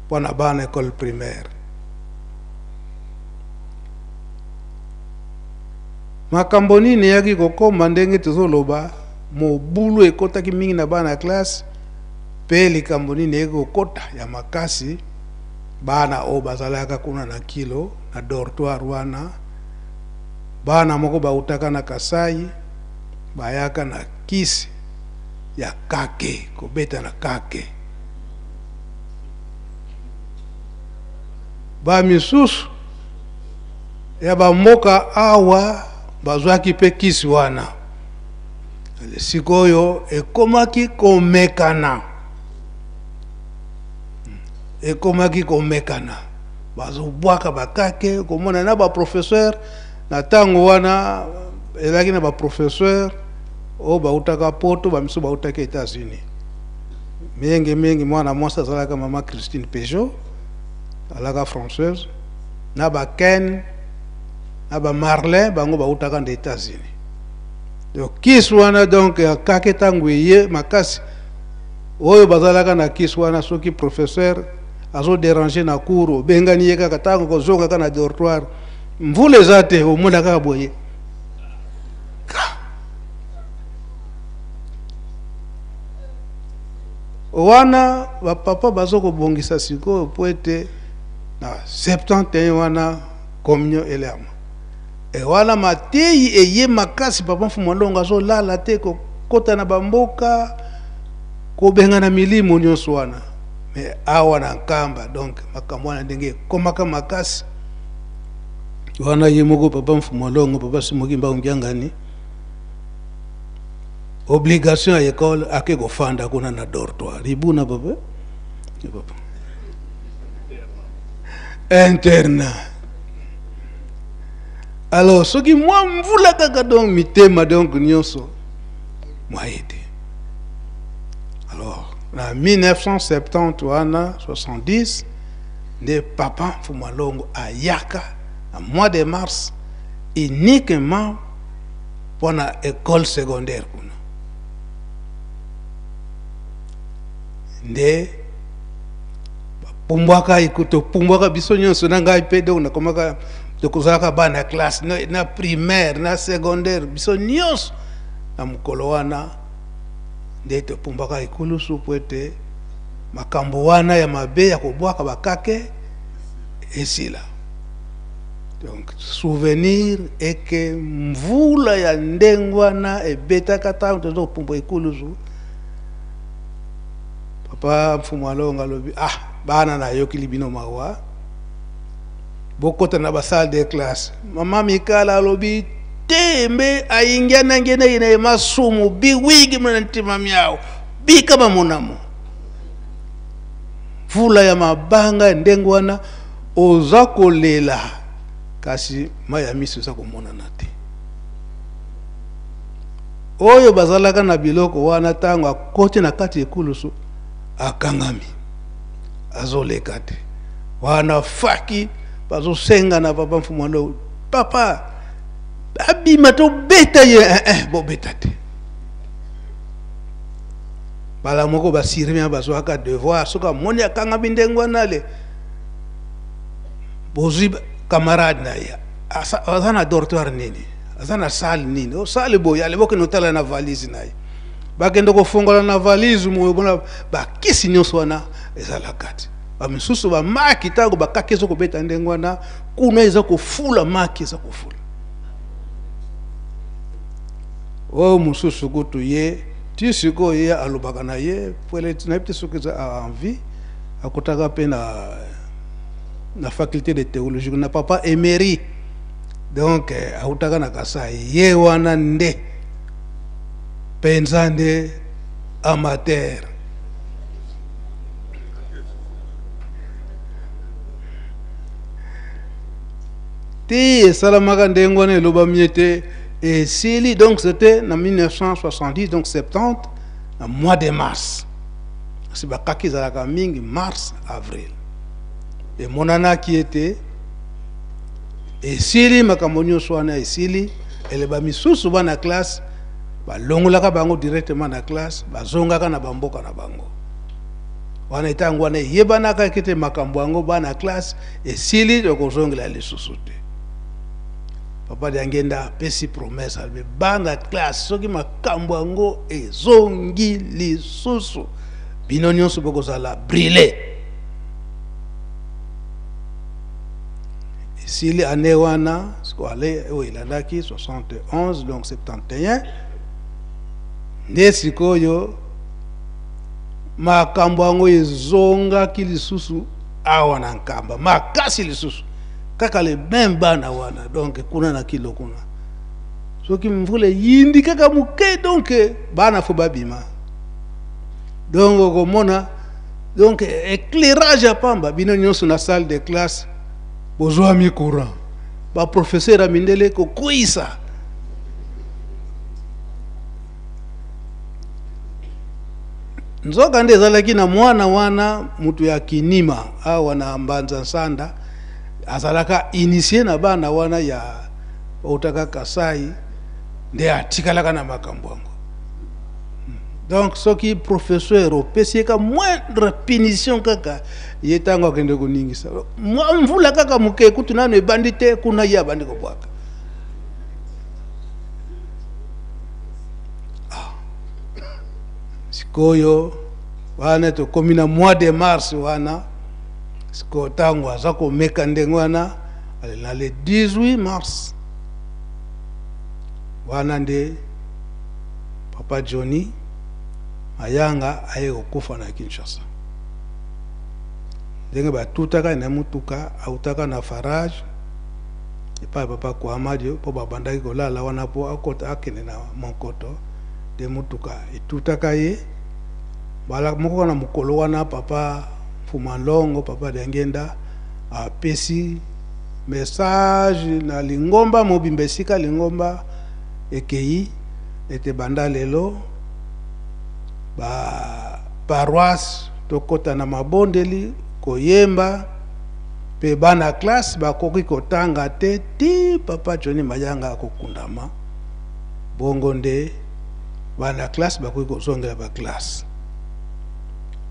mpona bana école primaire. Makambo nini eyaki kokoma ndenge tozoloba, mobulu ekotaki mingi na bana classe, mpe likambo nini eyaki kokota ya makasi, bana oyo bazalaka kuna na kilo na dortoir wana, bana moko bautaka na Kasai bayaka na kisi ya kake, kobeta na kake. Ba misusu ya bamboka awa bazwaki mpe kisi wana. Sikoyo ekomaki komekana, ekomaki komekana, bazobwaka bakake, komona na baprofesseur na ntango wana ezalaki na baprofesseur oyo bautaka Poto, bamisusu bautaki États-Unis. Mingi mingi mwana mwasi azalaka mama Christine Peugeot, alaka française, na ba Ken na ba Marlin, bango bautaka na États-Unis. Donc kisi wana, donc kake ntango eye makasi oyo bazalaka na kisi wana, soki professeur azoderange na cour, obengani ye kaka, ntango kozongaka na dortoir, mvula eza te, omona kaka boye. Wana bapapa bazo kobongisa sikoyo po ete na 71 wana communion elema. E wana mateyi eye makasi, papa Mfumu Alongo azolala te, kokota na bamboka, kobengana milimo nyonso wana. Mais awa na Nkamba, donc makambo wana ndenge ekomaka makasi wana, ye moko papa Mfumu Alongo, papa Simoki Mbangu Kiangani, obligation ya école, ake kofanda kuna na dortoir ibuna papa papa internat. Alors soki mwa mvula kaka, donc mitema donc nyonso mwa ete. Alors Na 1970 wana 70 nde papa Mfumu Alongo ayaka na mois de mars uniquement mpo na école secondaire kuna nde bapumbwaka topumbwaka biso nyonso na ngai mpe donc nakomaka tokozalaka bana ya classe na, na primaire na secondaire biso nyonso na mokolo wana nde topumbwaka ekulusu mpo ete makambo wana ya mabe ya kobwaka bakake esila. Donc souvenir eke mvula ya ndenge wana ebetaka ntango toza kopumbwa ekulusu. Papa Mfumu Alonga alobi, ah, bana nayokili bino mawa, bokota na basalle de classe. Mama Mikala alobi te mbe ayingia nange na ina masumu biwigi mna ntima miao bika bamonamo. Mvula ya mabanga ya ndenge wana oza kolela kasi mai ya miso eza komonana te. Oyo bazalaka na biloko wana ntango akoti na kati ekulusu akangami azoleka te. Wana faki bazosenga na papa Mfumu alo, papa abima tobeta ye, eh, eh, bobeta te. Mbala moko basirien bazwaka devoir, soki amoni akangami ndenge wana le bozwi camarade na ye aza na dortoir nini, aza na salle nini, o salle boye, ale bokende kotala na valise na ye, bakende kofongola na valise moyo bona bakisi nyonso wana ezala kati. Bamisusu bamaki ntango bakaki eza kobeta ndenge wana, kuna eza kofula, maki eza kofula. Oyo mosusu kutu ye ti sikoyo ye alobaka na ye pwele, nayebi te soki eza en vie, akotaka mpe na faculté de théologie na papa Emery, donc autaka na Kasai. Ye wana nde mpenza nde amateur. Ti esalamaka ndenge wana elobami ete esili, donc c'était na 1970, donc 70 na mois de mars. Kasi bakaki ezalaka mingi mars avril. Emonanaki ete esili makambo nyonso wana esili, eleba misusu bana classe balongolaka bango directement na classe, bazongaka na bamboka na bango. Wana etango wana eyebanaka ete makambo yango bana classe esili, tokozongela lisusu te. Papa Diangenda apesi promesse, alobi bana classe soki makambo yango ezongi lisusu bino nyonso bokozala brûlé. Esili année wana, siko ale oyo elandaki 71, donc 71 nde sikoyo makambo yango ezongaki lisusu awa na Nkamba makasi lisusu, kaka le même bana wana, donc kuna na kilo kuna soki mvula eyindi kaka moke, donc bana fo babima, donc okomona donc éclairage ya pamba, bino nyonso na salle de classe bozwami courant, ba professeur ya mindele kokweyisa. Nzoka nde ezalaki na mwana wana mutu ya kinima awa na Mbanza Nsanda, azalaka initié na bana wana ya bautaka Kasai, nde atikalaka na makambo yango. Donc soki professeur opesi ye ka moindre punition kaka ye ntango akende koningisa mwa mvula kaka moke kutu nano ebandi te, kuna ye abandi kobwaka. Sikoyo wana tokomi na mois de mars wana, sikoyo ntango aza komeka ndenge wana na le 18 mars wana nde papa Johnny Mayanga aye kokufa na Kinshasa. Ndenge batutaka na mutuka autaka na farage epai papa Kwamadio mpo babandaki kolala wana mpo akota akende na Monkoto, nde mutuka etutaka ye mbala moko na mokolo wana. Papa Mfuma Longo, papa Diangenda apesi message na lingomba mobimba esika lingomba ekei ete banda lelo ba Paroisse tokota na mabondeli koyemba mpe bana classe bakoki kotanga te ti papa Johnny Mayanga akokundama. Bongo nde bana classe bakoki kozongela ba classe.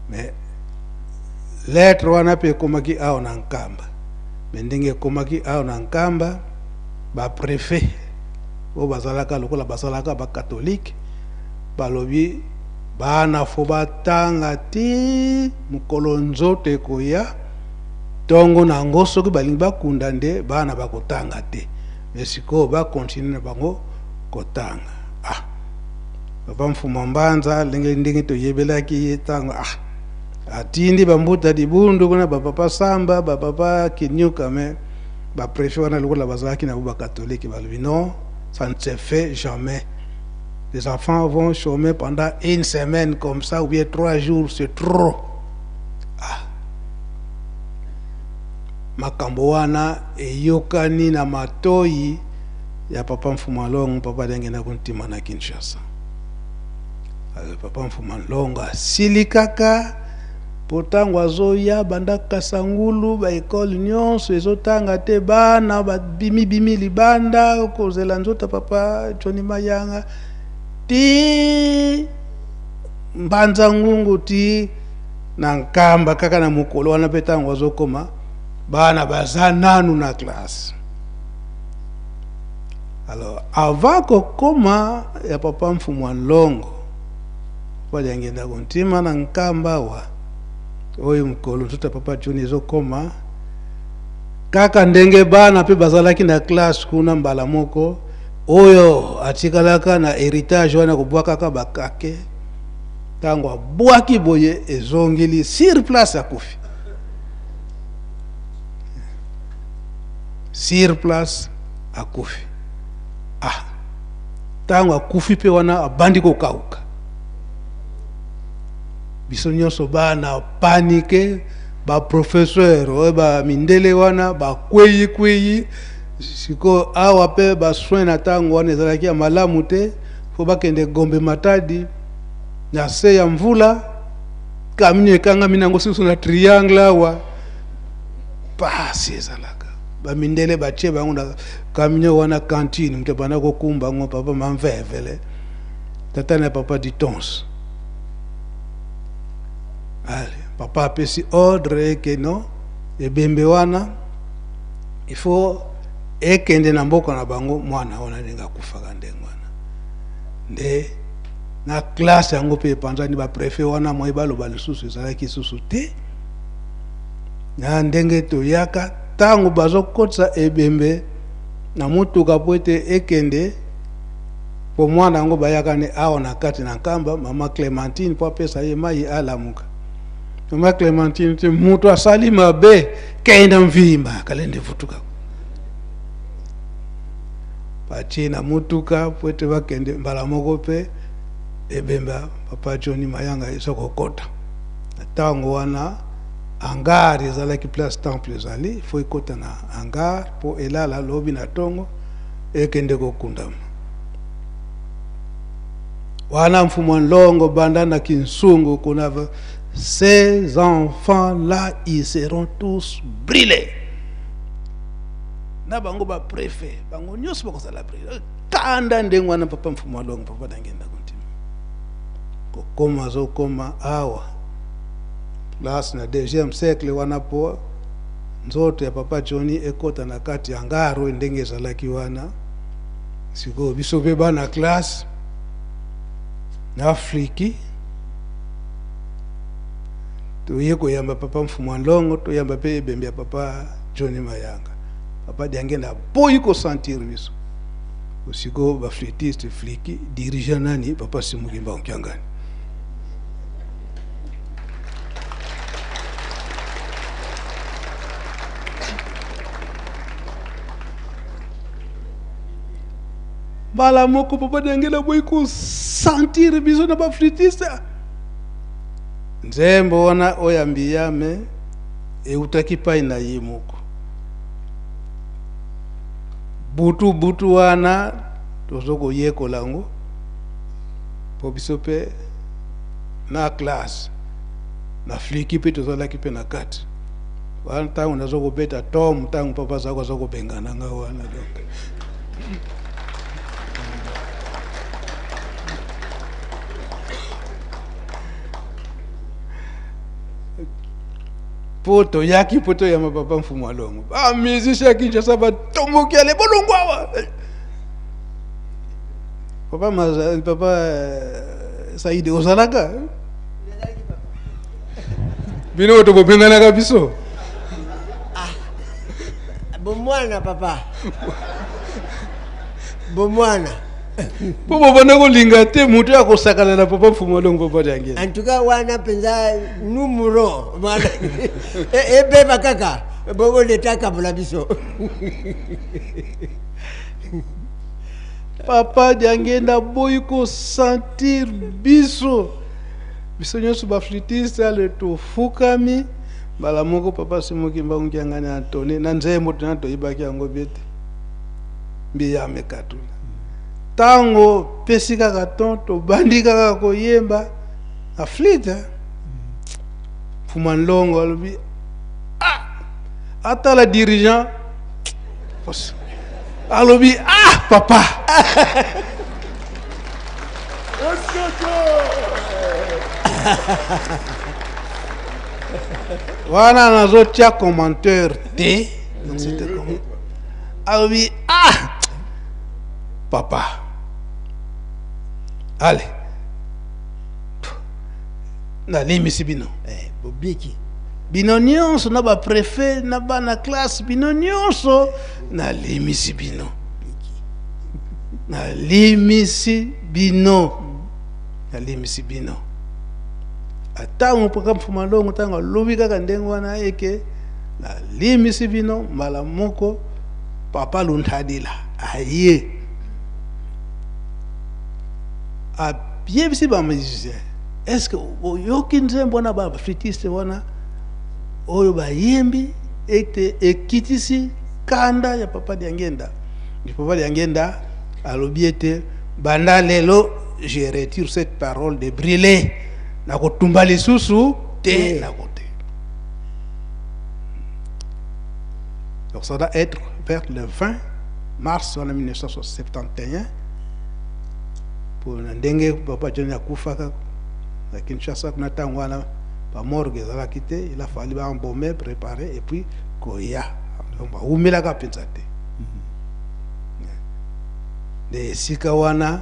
Mais lettre wana mpe ekomaki awa na Nkamba. Mais ndenge ekomaki awa na Nkamba, ba prefet oyo bazalaka lokola bazalaka ba catholique balobi bana fo batanga ti mokolo nzoto ekoya ntongo na yango, soki balingi bakunda nde bana bakotanga te, mais sikoyo bakontinue na bango kotanga. Ah, papa Mfuma Mbanza ndenge ndenge toyebelaki ye ntango ah, atindi bambuta libundu kuna bapapa Samba bapapa Kinyuka, mais ba préfet wana lokola bazalaki na ba catholique balobi non, ça ne se fait jamais. Les enfants vont chômer pendant une semaine comme ça ou bien 3 jours, c'est trop. Ah. Makambo wana eyokani na matoyi ya papa Mfuma Longo, papa ndenge na kontima na Kinshasa. Alors, papa Mfuma Longo asili kaka po ntango azoya banda Kasangulu ba école nyonso ezotanga te, bana babimibimi libanda kozela nzoto papa Johnny Mayanga ti Mbanza Ngungu ti na Nkamba kaka na mokolo wana mpe ntango azokoma bana baza nanu na classe. Alors avant kokoma ya papa Mfumwa Longo baliangenda kontima na Nkamba wa oyo mokolo nzoto ya papa Johnny ezokoma kaka ndenge bana mpe bazalaki na classe kuna mbala moko oyo atikalaka na héritage wana kobwakaka bakake, ntango abwaki boye ezongeli sur place akufi. Sur place akufi. Ah, ntango akufi mpe wana abandi kokauka, biso nyonso bana panike, ba professeur oyo ba mindele wana bakweyi kweyi. Sikoyo awa mpe ba soins na ntango wana ezalaki ya malamu te, fo bakende Gombe Matadi na se ya mvula, camion ekangami nango susu na triangle awa, pasi ezalaka. Ba mindele batie bango na camion wana cantine, moto abanda kokumba yango papa Mamvevele, tata na papa Ditons. Allez, papa apesi ordre eke non, ebembe wana il faut ekende na mboka na bango, mwana wana ndenge akufaka ndenge wana nde na classe yango mpe epanzani. Ba préfet wana moye baloba lisusu ezalaki lisusu te na ndenge toyaka ntango bazokotisa ebembe na motuka po ete ekende po mwana yango bayaka ne awa na kati na Nkamba, mama Clémentine po apesa ye mai alamuka. Mama Clémentine te moto asali mabe kenda mvimba kalende futuka batie na motuka po ete bakende mbala moko mpe ebemba papa Johnny Mayanga eza kokota na ntango wana. Hangar ezalaki place temple ezali, fo ekota na hangar po elala lobi na tongo ekende kokundama. Wana Mfumu Nlongo banda na Kinsungu kuna, ces enfants là ils seront tous brûlés. Na bango ba préfet bango nyonso bakozala brûlés. Kanda ndenge wana papa Mfumu Nlongo papa Dangenda kontima kokoma azokoma awa place na deuxième siècle wana po nzoto ya papa Johnny ekota na kati ya ngaro ndenge ezalaki wana. Sikoyo biso mpe bana classe na Afriki toye koyamba papa Mfumu Nlongo, toyamba mpe ebembe ya papa Johnny Mayanga. Papa Diangenda aboyi kosentir biso. Sikoyo ba flûtiste fliki dirigeant nani papa Simukimba Nkiangani. Mbala moko papa Diangenda aboyi kosentir biso na ba flûtiste. Nzembo wana oyo ya mbiyame eutaki pai na ye moko. Butu butu wana tozo koyekola yango po biso pe na classe. Na fliki mpe tozalaki mpe na kati wana. Ntango naza kobeta tom, ntango papa azalaki aza kobengana nga wana. Donc mpo toyaki mpo toyamba papa Mfumu Alongo, bamusicien ya Kinshasa batomboki: "Ale, bolongo awa!" Papa Maza, papa Saidi, ozalaka bino bato bobenganaka biso. Bomwana, papa, bomwana. Mpo bobanda kolinga te moto ya kosakana na papa Mfumu Alongo, papa Diangenda. En tout cas wana mpenza numero wana ebeba kaka bongo, leta akabola biso. Papa Diangenda boyi kosentir biso, biso nyonso baflûtiste. Ale, tofukami mbala moko. Papa Simon Kimbangu Kiangani antone na nzembo tona toyebaki yango bie te, Mbiyame Katula. Ntango pesi kaka ton, tobandi kaka koyemba na flûte. Mfuma Nlongo alobi: "Ah!" Atala dirigeant, alobi: "Ah, papa!" Wana nazotia commentaire te. Donc c'était comment? Alobi: "Ah, papa, allez, nalimbisi bino." Bobiki. "Bino nyonso na bapréfet na bana classe, bino nyonso nalimisi bino, nalimisi bino, nalimisi bino." Atango mpaka Mfuma Longo, ntango alobi kaka ndenge wana eke nalimisi bino, mbala moko papa Luntadila aye, ayebisi bamusicien: "Est ce que oyoki nzembo wana baflûtiste wana oyo bayembi ete ekitisi kanda ya papa Diangenda?" Papa Diangenda alobi ete: "Banda lelo, je retire cette parole de brûler, nakotumba lisusu te, nakote." Donc ça doit être vers le 20 mars wana 1971, mpo na ndenge papa John akufaka na Kinshasa kuna, ntango wana bamorgue ezalaki te, il a fallu baembaumer, préparer et puis koya. Donc bawumelaka mpenza te. Nde esika wana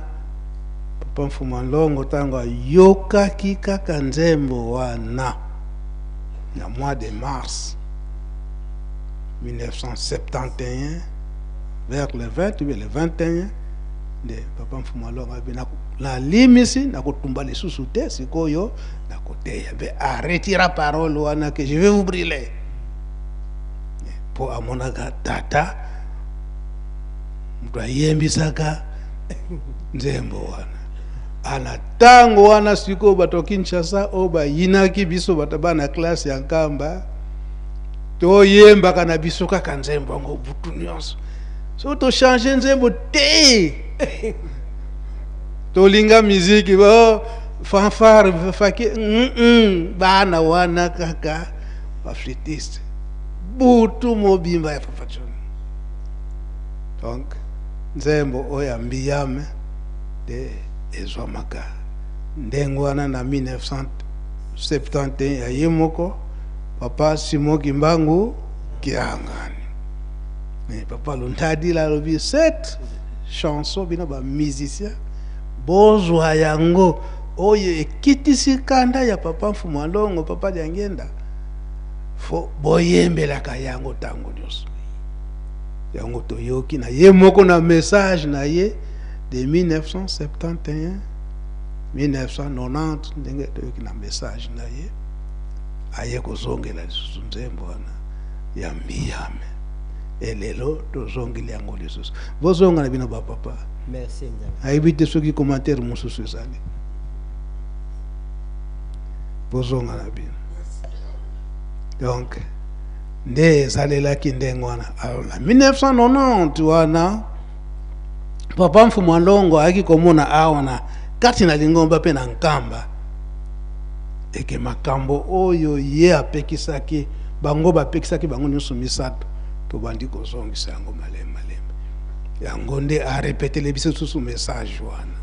papa Mfuma Nlongo, ntango ayokaki kaka nzembo wana na mois de mars 1971, vers le 20 ou bien le 21, nde papa Mfuma Longo abi: "Nalimisi, nakotumba lisusu te, sikoyo nakoteya." Mpe aretira parole wana ke "je vais vous brûler", mpo amonaka tata moto ayembisaka nzembo wana. Ana ntango wana sikoyo bato ya Kinshasa oyo bayinaki biso, bato bana classe ya Nkamba, toyembaka na biso kaka nzembo yango butu nyonso. So tochange nzembo te, tolinga miziki bo fanfare faki bana wana kaka baflûtiste butu mobimba ya papa John. Donc nzembo oyo ya Mbiyame nde ezwamaka ndenge wana na 1971 ya ye moko papa Simon Kimbangu Kiangani. Mais papa Luntadila alobi: "Cette chanson, bino bamusicien bozwa yango oyo ekitisi kanda ya papa Mfumu Alongo, papa Diangenda, fo boyembelaka yango ntango nyonso." Yango toyoki na ye moko na message na ye de 1971, 1990, ndenge toyoki na message na ye, aye kozongela lisusu nzembo wana ya Mbiyame. Elelo tozongeli yango lisusu. Bozonga na bino bapapa. Merci, Nzambe. Nayebi te soki commentaire mosusu ezali. Bozonga na bino. Donc nde ezalelaki ndenge wana. Alors na 1990 wana, papa Mfumu Alongo ayaki komona awa na kati na lingomba mpe na Nkamba. Eke makambo oyo ye apekisaki bango, bapekisaki bango nyonso misato, tobandi kozongisa yango malembe malembe. Yango nde arepetele biso susu message wana.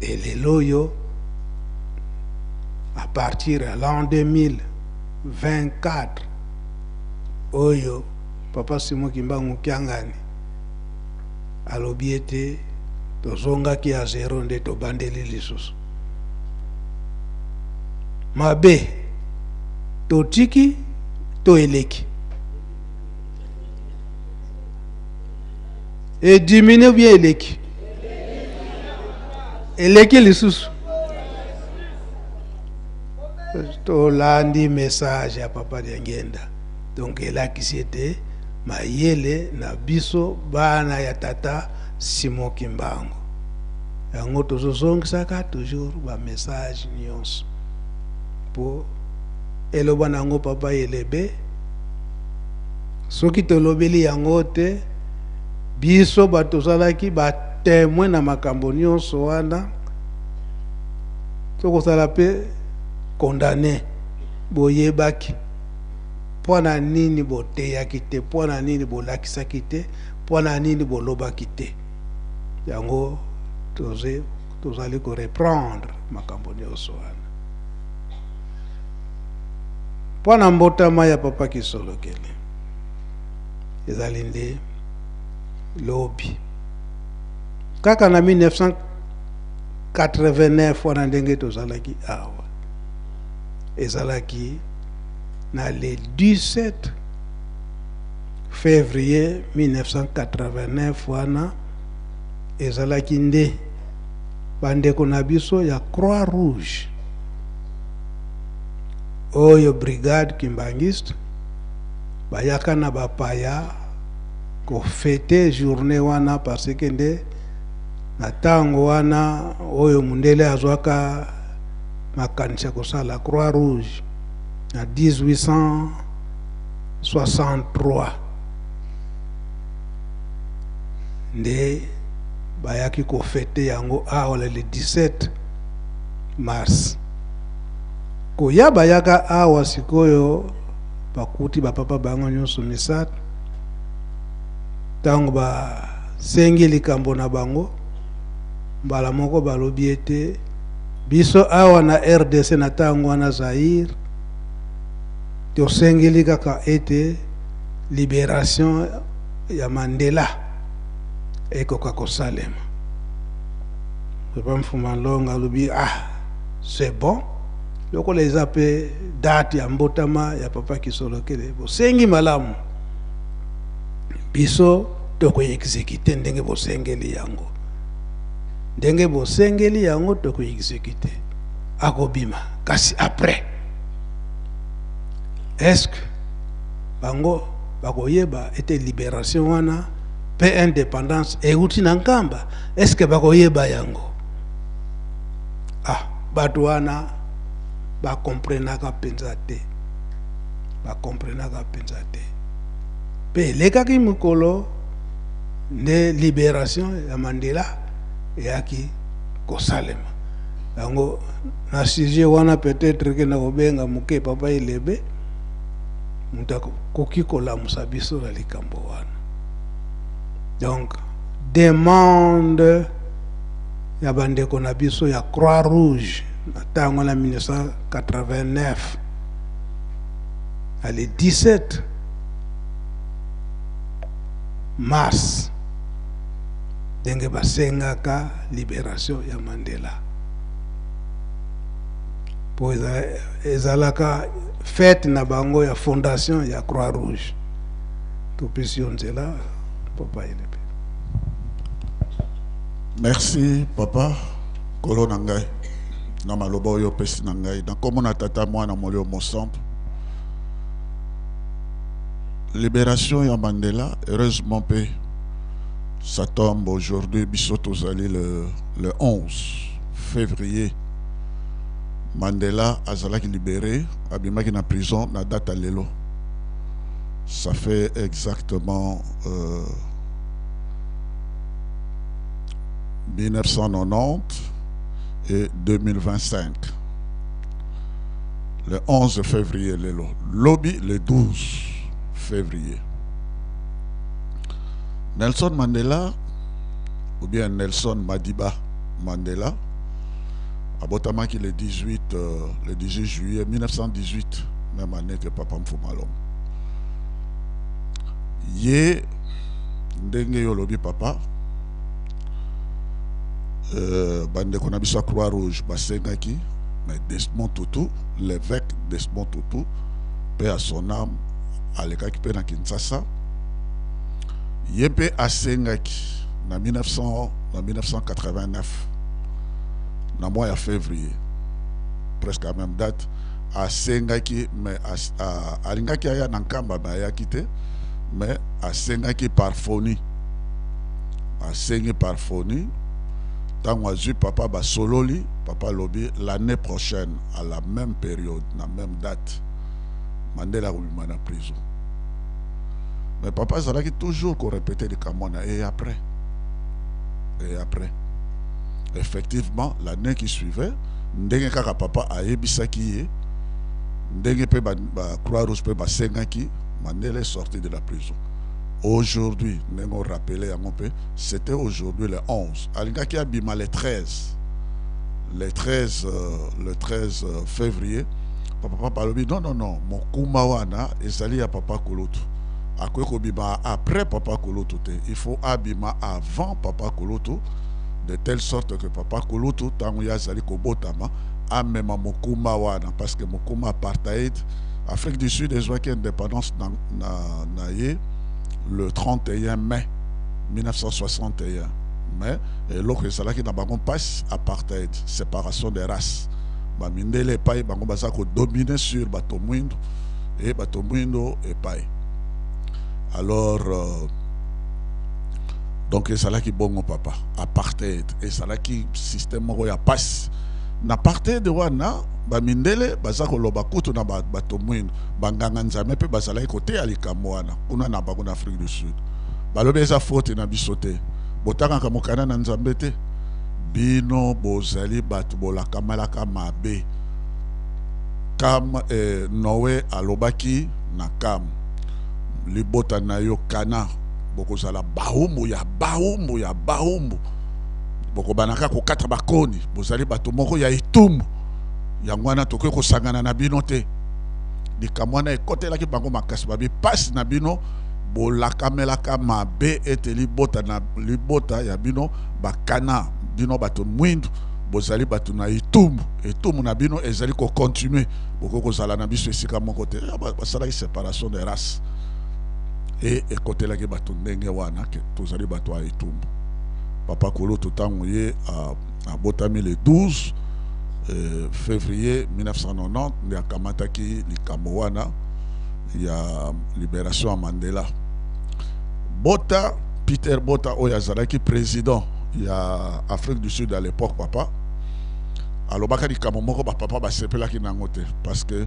E lelo oyo, à partir ya l'an 2024 oyo, Papa Simon Kimbangu Kiangani alobi ete tozongaki ya zero, nde tobandeli lisusu mabe totiki to eleki edimine ou bien eleki eleki lisusu. Tolandi message ya Papa Diangenda, donc elakisi ete mayele na biso bana ya tata Simon Kimbangu, yango tozozongisaka toujours bamessage nyonso mpo eloba nango Papa Elebe. Soki tolobeli yango te, biso bato tozalaki batémoin na makambo nyonso wana, tokozala mpe condamné. Boyebaki, mpo na nini boteyaki te? Mpo na nini bolakisaki te? Mpo na nini bolobaki te? Yango tozali koreprendre makambo nyonso wana mpo na mbotama ya Papa Kisolokele. Ezali nde lobi kaka na 1989 wana, ndenge tozalaki awa, ezalaki na le 17 février 1989 wana. Ezalaki nde bandeko na biso ya Croix Rouge oyo brigade kimbangiste bayaka na bapaya kofêter journée wana, parce que nde na ntango wana oyo mundele azwaka makanisi ya kosala Croix Rouge na 1863, nde bayaki kofêter yango awa le 17 mars. Koya bayaka awa sikoyo, bakuti bapapa bango nyonso misato. Ntango basengi likambo na bango, mbala moko balobi ete biso awa na RDC, na ntango wana Zaire, tosengeli kaka ete libération ya Mandela ekoka kosalema. Papa Mfuma Longa alobi: "Ah, c'est bon, lokola eza mpe date ya mbotama ya Papa Kisolokele, bosengi malamu, biso tokoexécuter ndenge bosengeli yango. Ndenge bosengeli yango, tokoexécuter, akobima." Kasi après, est-ce que bango bakoyeba ete libération wana mpe indépendance euti na Nkamba? Est-ce que bakoyeba yango? Ah, bato wana bakomprenaka mpenza te, bakomprenaka mpenza te. Mpe elekaki mokolo nde libération ya Mandela eyaki kosalema. Yango na sujet wana, peut-être ke na kobenga moke Papa Elebe, moto akoki kolamusa biso na likambo wana. Donc demande ya bandeko na biso ya Croix Rouge na ntango na 1989, na le 17 mars, ndenge basengaka libération ya Mandela, mpo ezalaka fête na bango ya fondation ya Croix Rouge. Topesi yo nzela, Papa Elebe. Merci, papa nkolo na ngai, na maloba oyo opesi na ngai na nkombo na Tata, Mwana, Molimo Mosantu. Libération ya Mandela, heureusement mpe ça tombe aujourd'hui, biso tozali le 11 février. Mandela azalaki libéré, abimaki na prison na date ya lelo. Ça fait exactement 1990 et 2025. Le 11 février lelo, lobi le 12 février. Nelson Mandela ou bien Nelson Madiba Mandela abotamaki le 18 euh, le 18 juillet 1918, même année que papa Mfumalongo. Ye ndenge yo olobi papa, bandeko na biso ya Croix Rouge basengaki, mais Desmond Tutu, l'évêque Desmond Tutu, paix à son âme, alekaki mpe na Kinshasa, ye mpe asengaki na 1900, na 1989 na mois ya février, presque à même date, asengaki, mais alingaki aya na Nkamba, mais ayaki te, mais asengaki par phonie, asengi par phonie. Ntango azwi papa, basololi, papa alobi l'année prochaine à la même période, na même date, Mandela akobima na prison. Mais papa azalaki toujours korépéter likambo wana. Et après effectivement, l'année qui suivait, ndenge kaka papa ayebisaki ye, ndenge mpe ba Croix Rouge mpe basengaki, Mandela est sorti de la prison. Aujourd'hui, ndenge orappeler yango mpe, c'était aujourd'hui le 11, alingaki abima le 13, le 13, le 13 février. Papa alobi non, non, non, mokumba wana ezali ya papa kulutu, akoki kobima après papa kulutu te, il faut abima avant papa kulutu, de telle sorte que papa kulutu, ntango ye azali kobotama, amema mokumba wana, parce que mokumba apartheid, Afrique du Sud ezwaki indépendance na ye le 31 mai 1961, mais eloko ezalaki na bango mpasi, apartheid, séparation des races, bamindele epai bango baza kodominer sur bato mwindo e bato mwindo epai. Alors donc ezalaki bongo papa, apartheid ezalaki système moko ya pasi. Na apartheid wana, bamindele baza koloba kutu na bato mwindo, banganga nzambe mpe bazalaki koteya likambo wana kuna na bango na Afrique du Sud. Balobi eza faute na biso te, botangaka mokanda na Nzambe te, bino bozali bato bolakamalaka mabe. Kam Noé alobaki na Kam, libota na yo kana bokozala baumbu ya baumbu ya baumbu, bokobanaka kokata bakoni, bozali bato moko ya etumbu, yango wana tokoki kosangana na bino te. Likambo wana ekotelaki bango makasi, babi pasi na bino, bolakamelaka mabe ete libota na libota ya bino bakana, bino bato mwindu bozali bato na etumbu, etumbu na bino ezali kocontinuer, bokoki kozala na biso esika moko te. Basalaki séparation des races e ekotelaki bato ndenge wana ke tozali bato ya etumbu. Papa kulutu, ntango ye abotami le 12 février 1990, nde akamataki likambo wana ya libération ya Mandela. Bota, Peter Bota, oyo azalaki président ya Afrique du Sud à l'époque, papa alobaka likambo moko, bapapa basepelaki nango te, parce que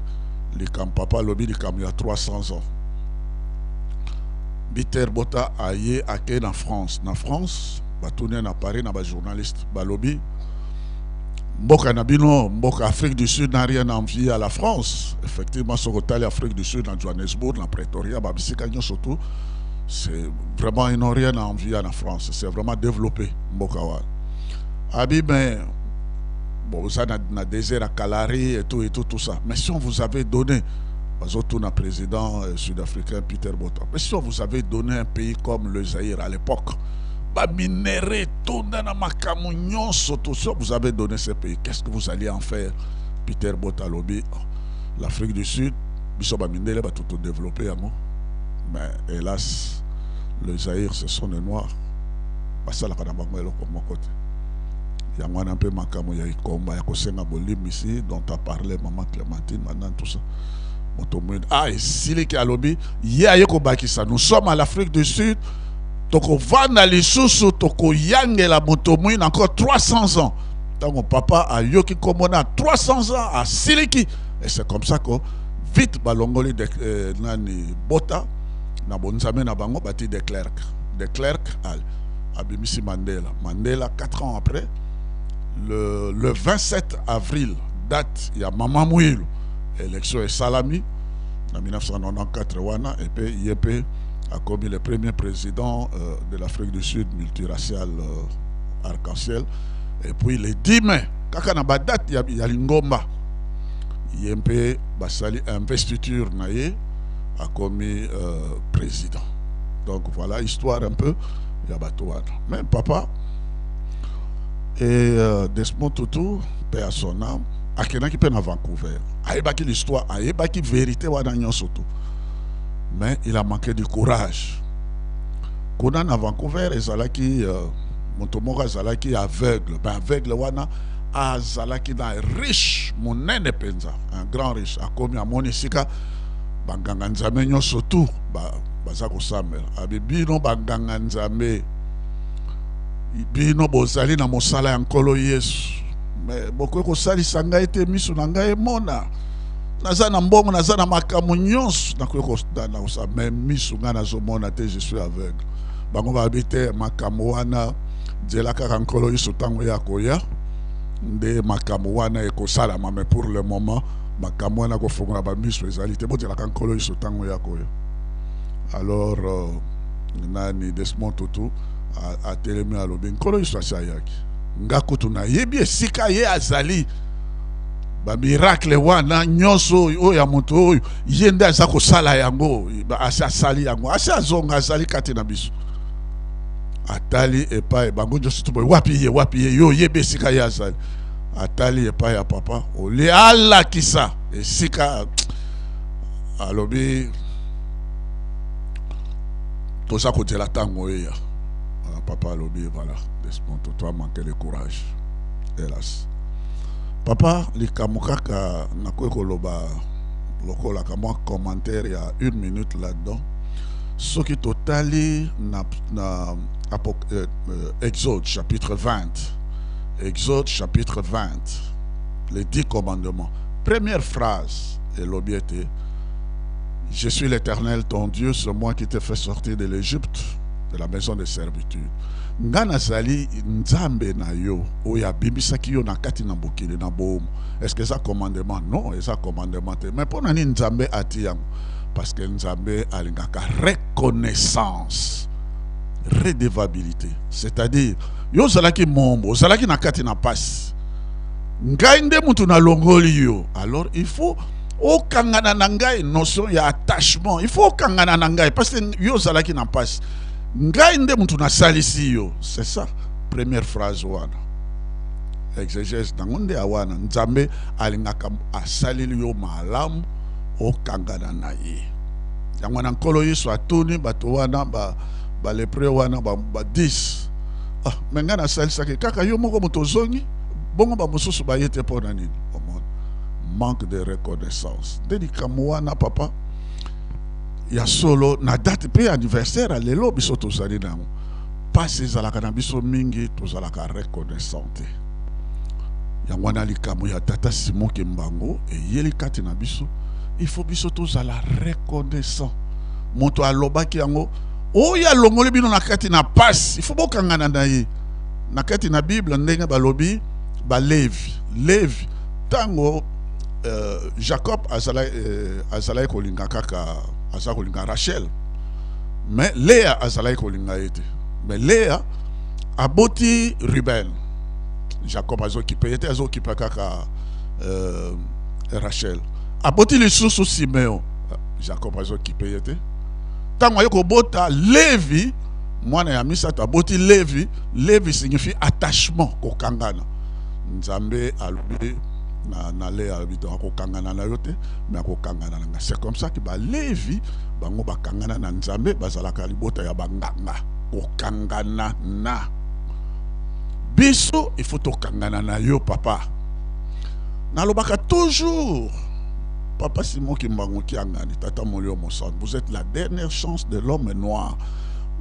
likambo papa alobi, likambo ya 300 ans. Peter Bota aye, akei na France. Na France, batuni na Paris na bajournaliste, balobi mboka na bino, mboka Afrique du Sud n'a rien à envier à la France. Effectivement, soki otali Afrique du Sud, na Johannesburg, na Pretoria, babisika nyonso tout, c'est vraiment, ils n'ont rien à envier à la France, c'est vraiment développé mboka wana. Abi mais bon, ça na désert à Kalahari et tout et tout, tout ça, mais si on vous avait donné, bazotuna président sud-africain Peter Bota, mais si on vous avait donné un pays comme le Zaïre à l'époque, baminerais etonda na makambo nyonso to, si on vous avait donné ce pays, qu'est-ce que vous alliez en faire? Peter Bota alobi, oh, l'Afrique du Sud, biso bamindele bato todéveloppé yango, mais hélas, le Zaïre, ce sont des Noirs, basalaka na bango eloko moko te. Yango wana mpe makambo ya ekomba ya kosenga bolimbisi dont a parlé maman Clémentine maintenant, tout ça, moto mwindo, ah, esiliki. Alobi ye aye kobakisa, nous sommes à l'Afrique du Sud, tokovanda lisusu, tokoyangela moto mwindo encore 300 ans. Ntango papa ayoki kombo na 300 ans, asiliki. Et c'est comme ça que vite balongoli de, nani, Bota na bonzambe na bango, bati de Klerk. De Klerk abimisi Mandela. Mandela, 4 ans après, le 27 avril, date ya mama Mwilu. Élection esalami na 1994 wana, et puis ye mpe akomi le premier président de l'Afrique du Sud multiracial, arc-en-ciel. Et puis le 10 mai, kaka na badate ya lingomba, ye mpe basali investiture na ye, akomi président. Donc voilà histoire un peu ya bato wana. Mais papa et Desmond Tutu, paix à son âme, akendaki mpe na Vancouver, ayebaki l'histoire, ayebaki vérité wana nyonso tu, mais il a manqué du courage. Kuna na Vancouver ezalaki moto moko azalaki aveugle. Ba aveugle wana azalaki na riche monene mpenza, un grand riche. Akomi, amoni esika banganga nzambe nyonso tu baza kosambela. Abi: "Bino banganga nzambe, bino bozali na mosala ya Nkolo Yesu, mais bokoki kosalisa ngai te miso na ngai emona? Naza na mbongo, naza na makambo nyonso, nakoki kosala, mais miso ngai nazomona te, je suis aveugle." Bango babi te, makambo wana nzela kaka Nkolo Yesu ntango ya koya nde makambo wana ekosalama, mais pour le moment makambo wana kofongola bamiso ezali te, bozelaka Nkolo Yesu ntango ya koya. Alors nani, Desmond Tutu atelemi, alobi: "Nkolo Yesu asi ayaki, nga kutu nayebi esika ye azali. Bamiracle wana nyonso oyo ya moto oyo, ye nde aza kosala yango, asi asali yango, asi azonga, azali kati na biso." Atali epai bango nyonso tu boye: "Wapi ye? Wapi ye? Yo oyebi esika ye azali?" Atali epai ya papa, olie alakisa esika, alobi: "Toza kozela ntango eya." Papa alobi: "Voilà, Desmond Tutu a manqué le courage, hélas." Papa, likambo kaka nakoki koloba lokolaka mwa commentaire ya une minute là-dedans. Soki totali na Exode chapitre 20, Exode chapitre 20, les 10 commandements, première phrase elobi ete: "Je suis l'Éternel ton Dieu, c'est moi qui t'ai fait sortir de l'Égypte, de la maison de servitude." Nga nazali Nzambe na yo oyo abimisaki yo na kati na mokili na bomo. Est ce que eza commandement? Non, eza commandement te. Mais mpo na nini Nzambe ati yango? Parce que Nzambe alingaka reconnaissance, redevabilité, c'est-à-dire yo ozalaki mombo, ozalaki na kati na pasi, ngai nde mutu nalongoli yo. Alors il faut okangana na ngai, notion ya attachement. Il faut okangana na ngai parce que yo ozalaki na pasi, ngai nde mutu nasalisi yo. C'est ça première phrase wana, exégèse nango nde ya wana. Nzambe alingaka asaleli yo malamu, okangana na ye. Yango wana Nkolo Yesu atuni bato wana, balépreux wana ba 10: "Ah, mais ngai nasalisaki kaka yo moko moto ozongi, bongo bamosusu baye te, mpo na nini?" Omona manque de reconnaissance nde likambo wana. Papa, ya solo, na date mpe anniversaire ya lelo biso tozali na yango, mpasi ezalaka na biso mingi, tozalaka reconnaissant te. Yango wana likambo ya tata Simon Kimbangu eyeli kati na biso, il faut biso tozala reconnaissant. Moto alobaki yango, oyo alongoli bino na kati na pasi, il faut bokangana na ye. Na kati na Bible, ndenge balobi balevi, Levi, ntango Jacob azalaki kolinga kaka, aza kolinga Rachel, mais Lea azalaki kolinga ye te. Mais Lea aboti Ruben, Jacob azokipe ye te, azokipe kaka Rachel. Aboti lisusu Simeon, Jacob azokipe ye te. Ntango aye kobota Levi, mwana ya misato, aboti Levi. Levi signifie attachement, kokangana. Nzambe alobi na Lea, alobi donc akokangana na yo te, mais akokangana na nga. C'est comme ça que balevi bango bakangana na Nzambe, bazalaka libota ya banganga. Kokangana na biso, il faut tokangana na yo. Papa, nalobaka toujours, papa Simon Kimbangu Kiangani, tata molio mosantu, vous êtes la dernière chance de l'homme noir.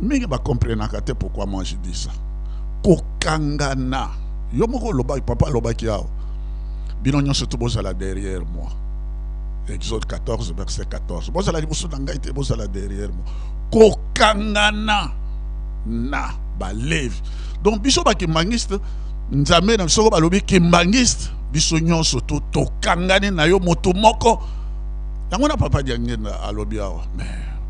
Mingi bakomprenaka te pourquoi moi je dis ça. Kokangana, yo moko olobaki, papa alobaki awa: "Bino nyonso to bozala derrière moi." Exode 14 verset 14: "Bozala liboso na ngai te, bozala derrière moi." Kokangana na balevi. Donc biso bakimbangiste, Nzambe na soko balobi kimbangiste, Biso nyonso to tokangani na yo moto moko. Yango na papa Diangenda alobi awa, mais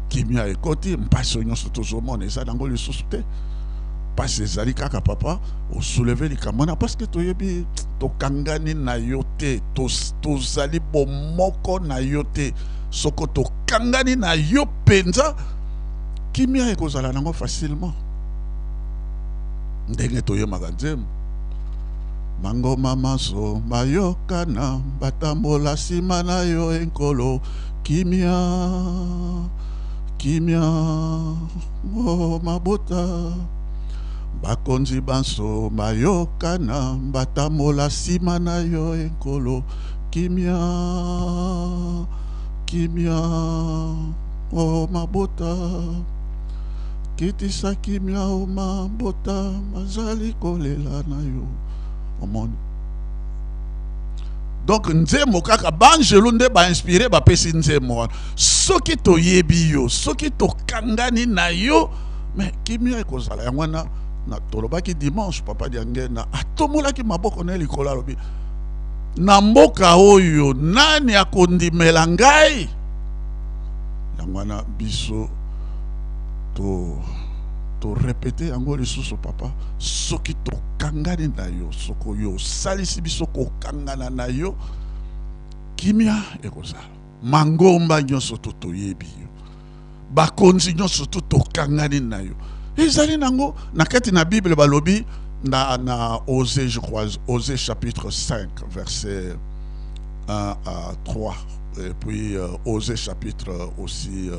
kimia ekoti, mpasi oyo nyonso tozomona eza nango lisusu te. Mpasi ezali kaka papa osouleve likambo wana parce que toyebi tokangani na yo te, tozali bomoko na yo te. Soko tokangani na yo mpenza, kimia ekozala nango facilement. Ndenge toyemaka nzembo mangoma manso mayokana batambola nsima na yo enkolo kimia kimia o mabota bakonzi banso bayokana batambola nsima na yo enkolo kimia kimia o mabota kitisa kimia o mabota bazali kolela na yo omoni. Donc nzembo kaka banjelu nde bainspire bapesi nzembo wana. Soki toyebi yo, soki tokangani na yo, mais kimia ekozala. Yango wana na tolobaki dimanche, papa Diangenda atombolaki maboko na ye likolo, alobi na mboka oyo nani akondimela ngai? Yango wana biso to to répéter yango lisusu papa, soki tokangani na yo, soko yo osalisi biso kokangana na yo, kimia ekozala. Mangomba nyonso to toyebi yo, bakonzi nyonso to tokangani na yo. Ezali nango na kati na Bible balobi na Osée, je crois, Osée chapitre 5 verset 1 à 3, et puis Osée chapitre aussi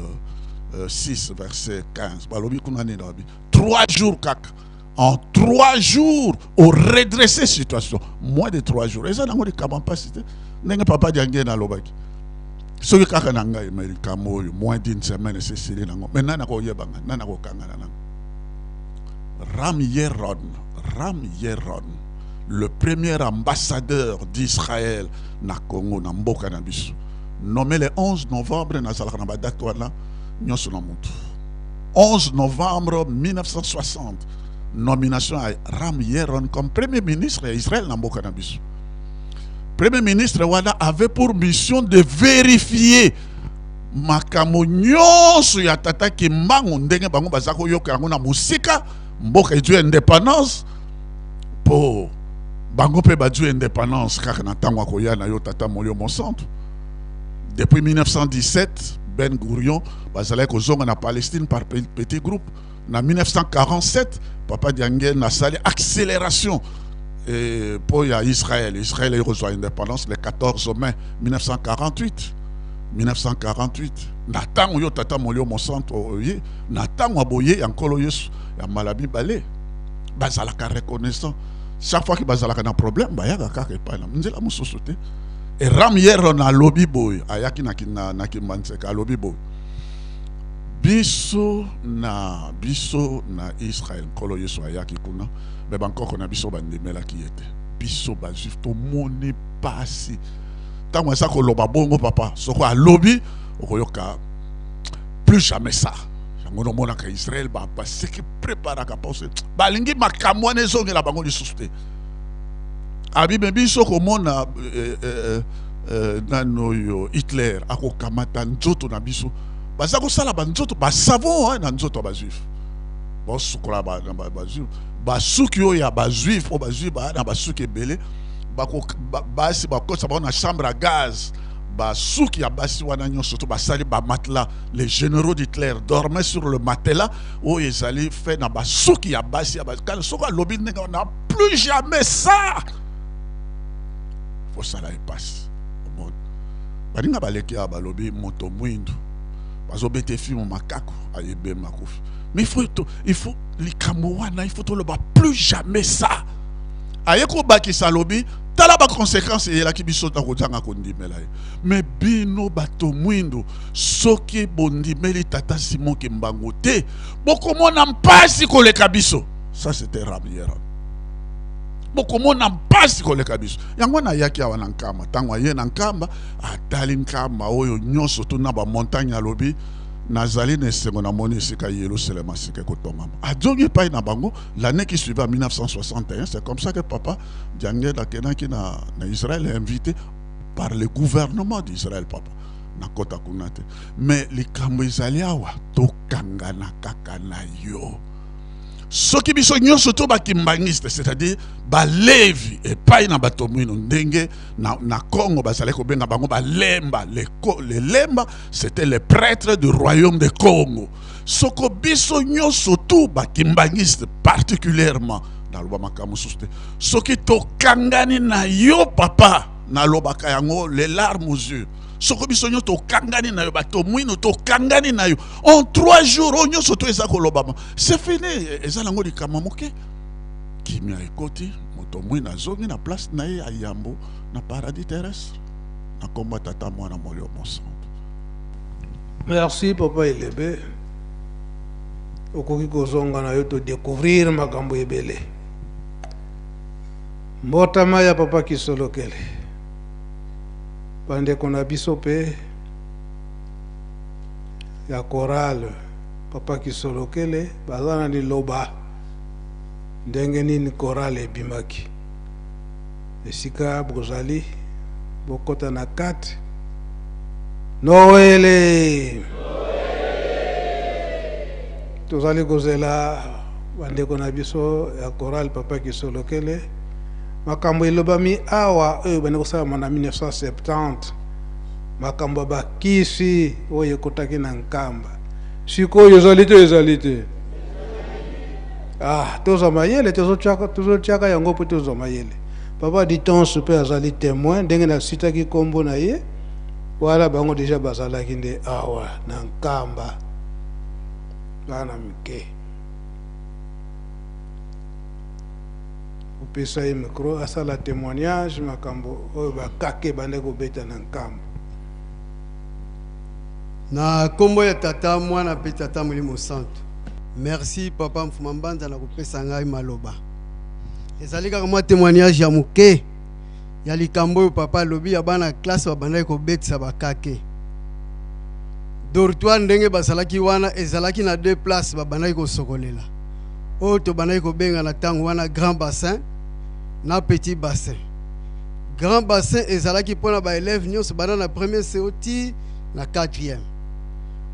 6 verset 15. Balobi kuna nini balobi? 3 jours kaka. En 3 jours, au redresser situation. Moins de 3 jours. Eza nango likambo mpasi te. Ndenge papa Diangenda alobaki. Soki kaka na ngai, mais likambo oyo, moins d'une semaine, esesili nango. Mais nani akoyeba ngai? Nani akokangana nango? Ram Yeron, Ram Yeron, le premier ambassadeur d'Israël na Congo, na mboka na biso. Nommé le 11 novembre, nazalaka na ba date wana nyonso na mutu. 11 novembre 1960, nomination à Ram Yeron comme premier ministre d'Israël na mboka na biso. Premier ministre wana avait pour mission de vérifier makambo nyonso ya tata Kimbangu ndenge bango baza koyoka yango na mosika, mboka ezwi indépendance, po bango mpe bazwi indépendance kaka na ntango akoya na yo tata Molio Mosantu. Depuis 1917, Ben Gurion bazalaki kozonga na Palestine par petit groupe. Na 1947, papa Diangenda asali accélération et pour ya Israël. Israël a reçu indépendance le 14 mai 1948. 1948. Na tango yo tata Molio Mosantu oye, na tango aboye ya Nkolo Yesu ya Malabi Balé. Bazalaka reconnaissant. Chaque fois que bazalaka na problème, bayaka kaka epai na nzela mosusu te. Et Ram Yeron alobi boye, ayaki na na Kimbanseke alobi boye. Biso na biso na Israël, Nkolo Yesu ayaki kuna, mais bankoko na biso bandimelaki ye te. Biso ba juif tomoni pasi. Tango aza koloba bongo papa, soko alobi okoyoka plus jamais ça. Yango nomonaka Israël ba baseki préparaka parce balingi makambo wana ezongela bango lisusu te. Abi me biso komona nano yo Hitler akokamata nzoto na biso. Baza kosala ba nzoto, ba savon, hein, na nzoto ya ba juif. Bosukola ba, na ba, ba juif. Basuki oyo ya ba juif, oyo ba juif ba na basuki ebele, bako, ba, basi bakotisa bango na chambre à gaz. Basuki ya basi wana nyonso to basali ba matelas. Les généraux d'Hitler dormaient sur le matelas oyo ezali fait na basuki ya basi ya ba, kala soko alobi ndenge wana, plus jamais ça. Faut ça la passe. Omoni. Baninga baleki ya balobi moto mwindu. Bazobete film makako ayebe makufi. Mais il faut likambo wana, il faut toloba plus jamais ça. Aye kobakisa lobi, tala ba conséquences eyelaki biso na kozanga kondimela ye. Mais bino bato mwindu, soki bondimeli tata Simon Kimbangu te, bokomona mpasi koleka biso. Ça c'était Ram Yeron. Bokomona mpasi koleka biso. Yango na yaki awa na Nkamba, tango aye na Nkamba, atali Nkamba oyo nyonso tu na ba montagne alobi, Nazali na esengo namoni esika Yelusalema sika ekotongama. Azongi epai na bango l'année qui suivait en 1961. C'est comme ça que papa Diangenda akendaki na, na Israël, invité par le gouvernement d'Israël, papa. Nakota kuna te. Mais likambo ezali awa, tokangana kaka na yo. Soki biso nyonso to bakimbangiste, c'est-à-dire balevi epai na bato mwino, ndenge na, na Congo bazalaki kobenga bango balemba, le, le lemba c'était les prêtres du royaume de Congo. Soko biso nyonso tout bakimbangiste particulièrement, naloba makambo mosusu te, soki tokangani na yo papa, nalobaka yango les larmes aux yeux, soko biso nyonso tokangani na yo, bato mwino tokangani na yo en 3 jours oyo nyonso to eza kolobama, c'est fini, eza nango likambo moke. Kimia ekoti, moto mwino azongi na place na ye ya yambo na paradis terrestre. Na kombo ya Tata, Mwana, Molimo Mosantu. Merci papa Elebe, okoki kozonga na yo to découvrir makambo ebele. Mbotama ya papa Kisolokele, bandeko na biso pe ya chorale papa Kisolokele baza na liloba ndenge nini chorale ebimaki. Esika bozali bokota na kati. Noele tozali kozela bandeko na biso ya chorale papa Kisolokele. Makambo elobami awa oyo bandi kosalama na 1970, makambo ya bakisi oyo ekotaki na Nkamba, sikoyo ezali te, ezali te. Ah, tozwa mayele, tozotiaka yango mpo tozwa mayele. Papa Ditons mpe azali témoin ndenge nasitaki kombo na ye wala, bango deja bazalaki nde awa na Nkamba bana mike. Opesa ye micro asala témoignage makambo oyo bakake bande kobeta na Nkamba. Na kombo ya Tata, Mwana mpe Tata Molimo Santu. Merci papa Mfuma Mbanza na kopesa ngai maloba. Ezali kaka mwa témoignage ya moke ya likambo oyo papa alobi ya bana classe babandaki kobetisa bakake. Dortoir ndenge bazalaki wana ezalaki na 2 places babandaki kosokolela. Oyo tobandaki kobenga na ntango wana grand bassin na petit bassin. Grand bassin ezalaki mpona ba élèves nyonso banda na premier CO ti na 4e.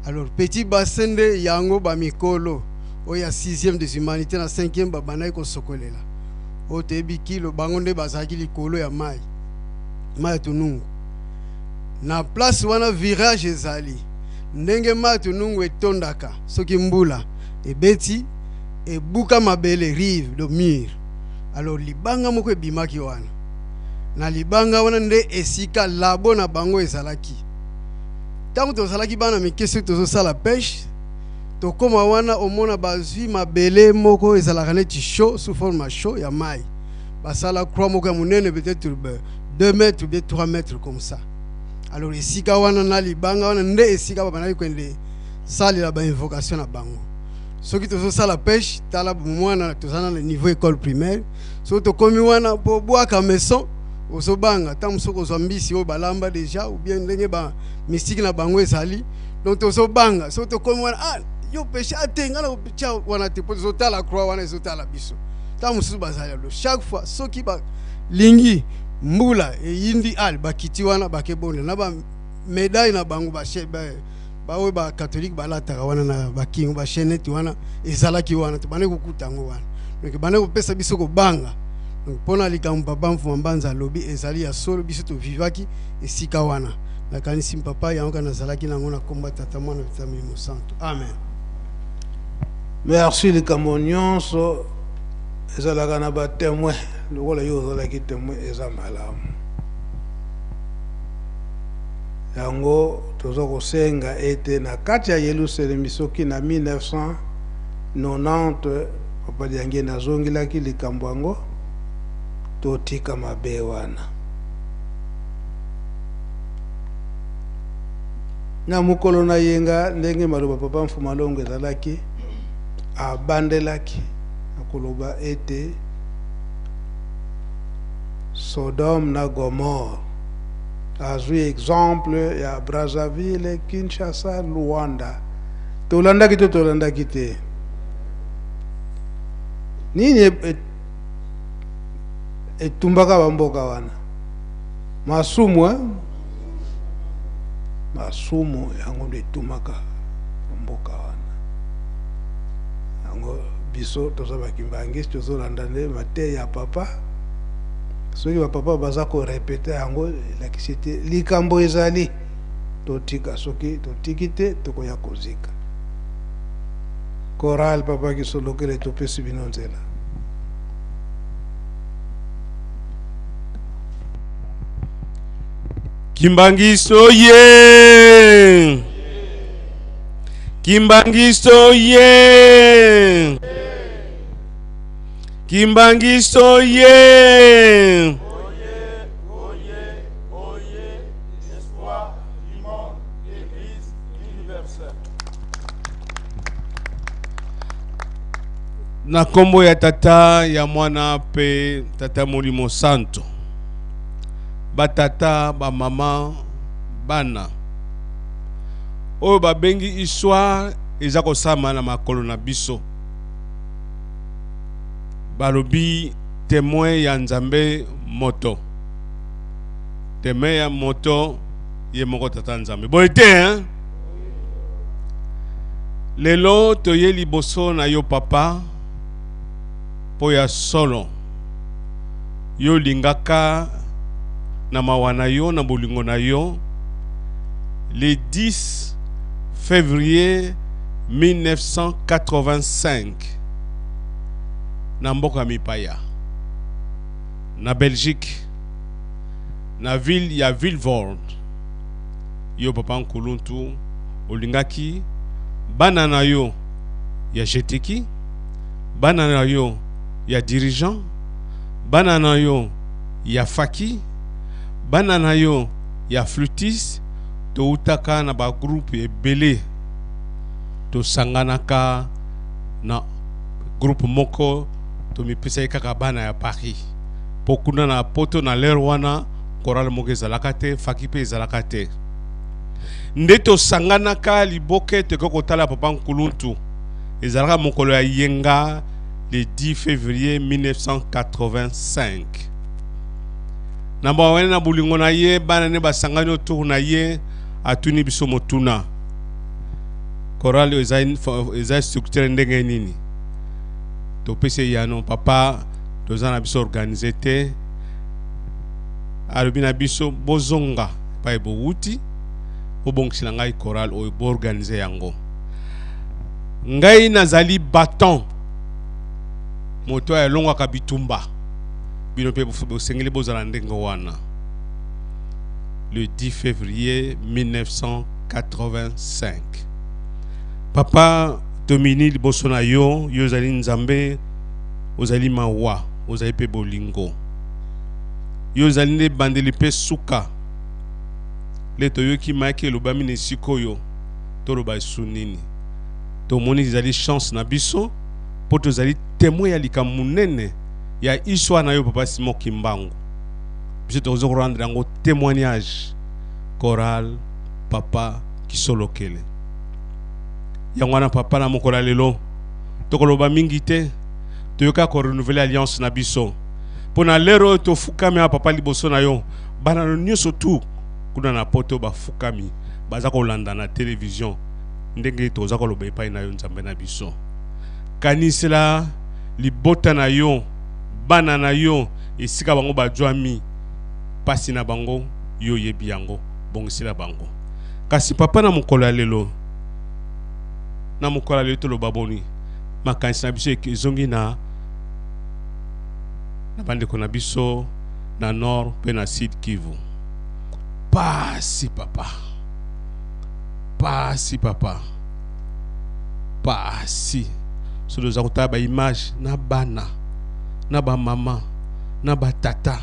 Alors petit bassin nde yango ba mikolo oyo ya 6e des humanités na 5e babandaki kosokolela. Oyo toyebi kilo bango nde bazalaki likolo ya mai, mai ya Tunungu. Na place wana virage ezali ndenge mai ya Tunungu etondaka soki mbula ebeti ebuka mabele rive do mur. Alors libanga moko ebimaki wana, na libanga wana nde esika labo na bango ezalaki. Tango tozalaki bana mike soki tozosala pêche, tokoma wana omona bazwi mabele moko ezalaka neti chaud sous forme ya chaud ya mai, basala croix moko ya monene peut-être 2 mètres ou bien 3 mètres comme ça. Alors esika wana na libanga wana nde esika babandaki kokende salela ba invocation na bango. Soki tozosala pêche, tala mwana toza na niveau école primaire, soki tokomi wana po bwaka maison ozobanga ntango mosusu kozwa mbisi oyo balamba déjà ou bien ndenge ba mystique na bango ezali, donc tozobanga soki tokomi wana, ah yo pêche ate nga na kotia wana te po tozotala croix wana ezotala biso. Ntango mosusu bazali alo chaque fois soki balingi mbula eyindi ale bakiti wana bakebonda na ba médaille na bango ba baoyo ba catholique balataka wana na bakingo ba chaînette wana ezalaki wana tobandaki kokuta yango wana, donc ebandaki kopesa biso kobanga. Donc mpona likambo papa Mfuma Mbanza alobi ezali ya solo, biso tovivaki esika wana. Nakanisi papa yango kaka nazalaki nango na komba Tata, Mwana mpe Molimo Santu. Amen. Merci. Likambo nyonso ezalaka na ba témoin, lokola yo ozalaki témoin eza malamu. Yango toza kosenga ete na kati ya Yelusalemi soki na 1990 papa Diangienda azongilaki likambo yango, totika mabe wana. Na mokolo na yenga ndenge maloba papa Mfuma Longo ezalaki, abandelaki na koloba ete Sodome na Gomorre, azwi exemple ya Brazzaville, Kinshasa, Luanda. Tolandaki to tolandaki te? Nini etumbaka bamboka wana? Masumu, eh? Masumu yango nde etumaka mboka wana. Yango biso toza bakimbangisi, tozolanda nde mateya ya papa. Soki bapapa baza korepete yango, elakisi te likambo ezali totika. Soki totiki te, tokoya kozika. Chorale Papa Kisolokele, topesi bino nzela. Kimbangiso ye, Kimbangiso ye, Kimbangiso ye. Na nkombo ya Tata, ya Mwana mpe Tata Molimo Santo. Batata, bamama, bana oyo babengi histoire eza kosalama na makolo na biso. Balobi témoin ya Nzambe moto, témoin ya moto ye moko Tata Nzambe. Boye te, hein? Lelo toye liboso na yo papa, mpo ya solo yo olingaka na mawa na yo, na bolingo na yo. Le 10 février 1985, na mboka mipaya na Belgique, na ville ya Vilvoorde, yo papa Nkuluntu olingaki bana na yo ya jeteki, bana na yo ya dirigeant, bana na yo ya faki, bana na yo ya flûtiste. Toutaka na bagroupe ebele, tosanganaka na groupe moko, tomipesaki kaka bana ya Paris, mpo kuna na poto na lere wana chorale moko ezalaka te, faki mpe ezalaka te. Nde tosanganaka liboke, tokoki kotala papa Nkuluntu. Ezalaka mokolo ya yenga, le 10 février 1985. Na bawana na bolingo na ye, bana ne basangani autour na ye, atuni biso motuna: chorale oyo eza structure ndenge nini? Topesi eyano: papa, toza na biso organise te. Alobi na biso: bozonga epai bowuti, bobongisela ngai chorale oyo, boorganize yango. Ngai nazali baton, moto oyo alongaka bitumba. Bino mpe bosengeli bozala ndenge wana. Le 10 février 1985, papa, tomini liboso na yo. Yo ozali Nzambe, ozali mawa, ozali mpe bolingo. Yo ozali nde ebandeli mpe suka. Le toyoki mayaki elobami na esika oyo, toloba esu nini? Tomoni ezali chance na biso mpo tozali témoin ya likambo monene ya histoire na yo, papa Simon Kimbangu. Biso tokoki korendre yango témoignage, chorale Papa Kisolokele. Yango wana papa, na mokolo ya lelo tokoloba mingi te, toyoka korenouveler alliance na biso mpo na lero oyo tofukami awa papa liboso na yo. Bana nyonso tu kuna na poto bafukami, baza kolanda na televizio ndenge toza koloba epai na yo. Nzambe na biso, kanisela libota na yo, bana na yo, esika bango bazwami. Pasi na bango yo oyebi yango, bongisela bango. Kasi papa, na mokolo ya lelo, na mokolo ya lelo toloba boni? Makanisi na biso ezongi na bandeko na biso na Nord mpe na Sud Kivu. Pasi papa, pasi papa, pasi. Soki toza kotala baimage na bana, na bamama, na batata,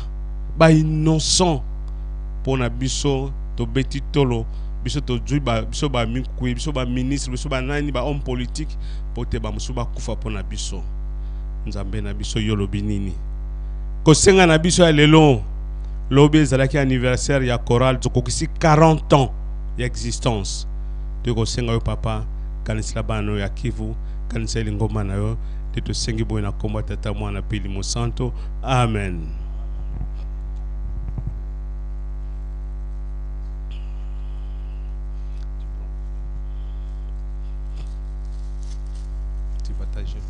bainnocent, mpo na biso tobeti tolo, biso tozwi biso bamikui, biso baministre, biso banani, bahomme politique, mpo te bamosusu bakufa mpo na biso. Nzambe na biso, yo olobi nini? Kosenga na biso ya lelo, lobi ezalaki anniversaire ya chorale, tokokisi 40 ans ya existence. Tokosenga yo papa. Kanisela bana na yo ya Kivu, kanisela lingomba na yo, nde tosengi boye na nkombo ya Tata, Mwana mpe Elimo Santo. Amen. Tu vas t'agenouiller.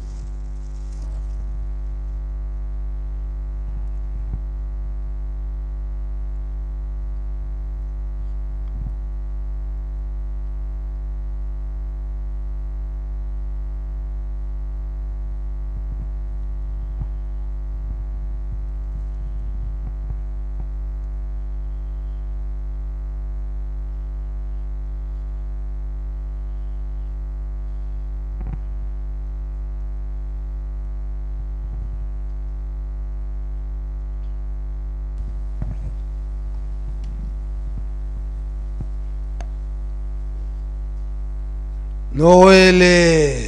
Noele.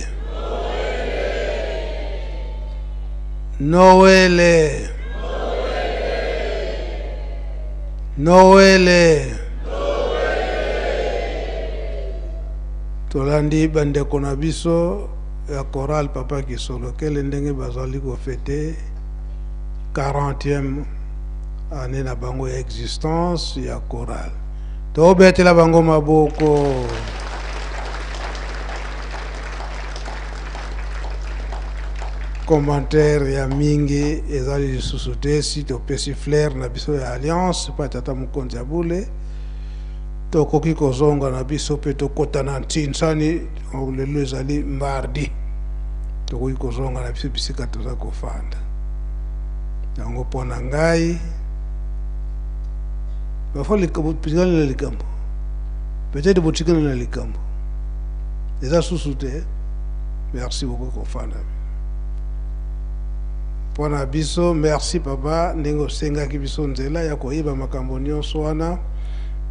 Noele. Noele. Tolandi bandeko na biso ya chorale Papa Kisolokele ndenge bazali kofete 40e année na bango ya existence ya chorale. Tobetela bango maboko. Commentaire ya mingi ezali lisusu te. Si topesi flair na biso ya alliance pa tata mokonzi ya bule, tokoki kozonga na biso mpe tokota na ntinsani. Lelo ezali mardi, tokoki kozonga na biso bisika toza kofanda. Yango mpo na ngai bafo botikali na likambo, peut-être botikali na likambo eza susu te. Merci beaucoup kofanda mpo na biso. Merci papa ndenge osengaki biso nzela ya koyeba makambo nyonso wana.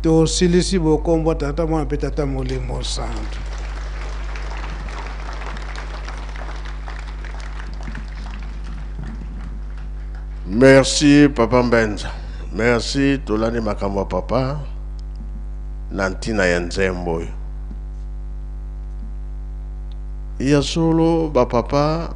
Tosilisi bokombo tata mwana mpe tata molimo santu. Merci papa Mbenza. Merci tolandi makambo ya papa na ntina ya nzembo oyo. Ya solo ba papa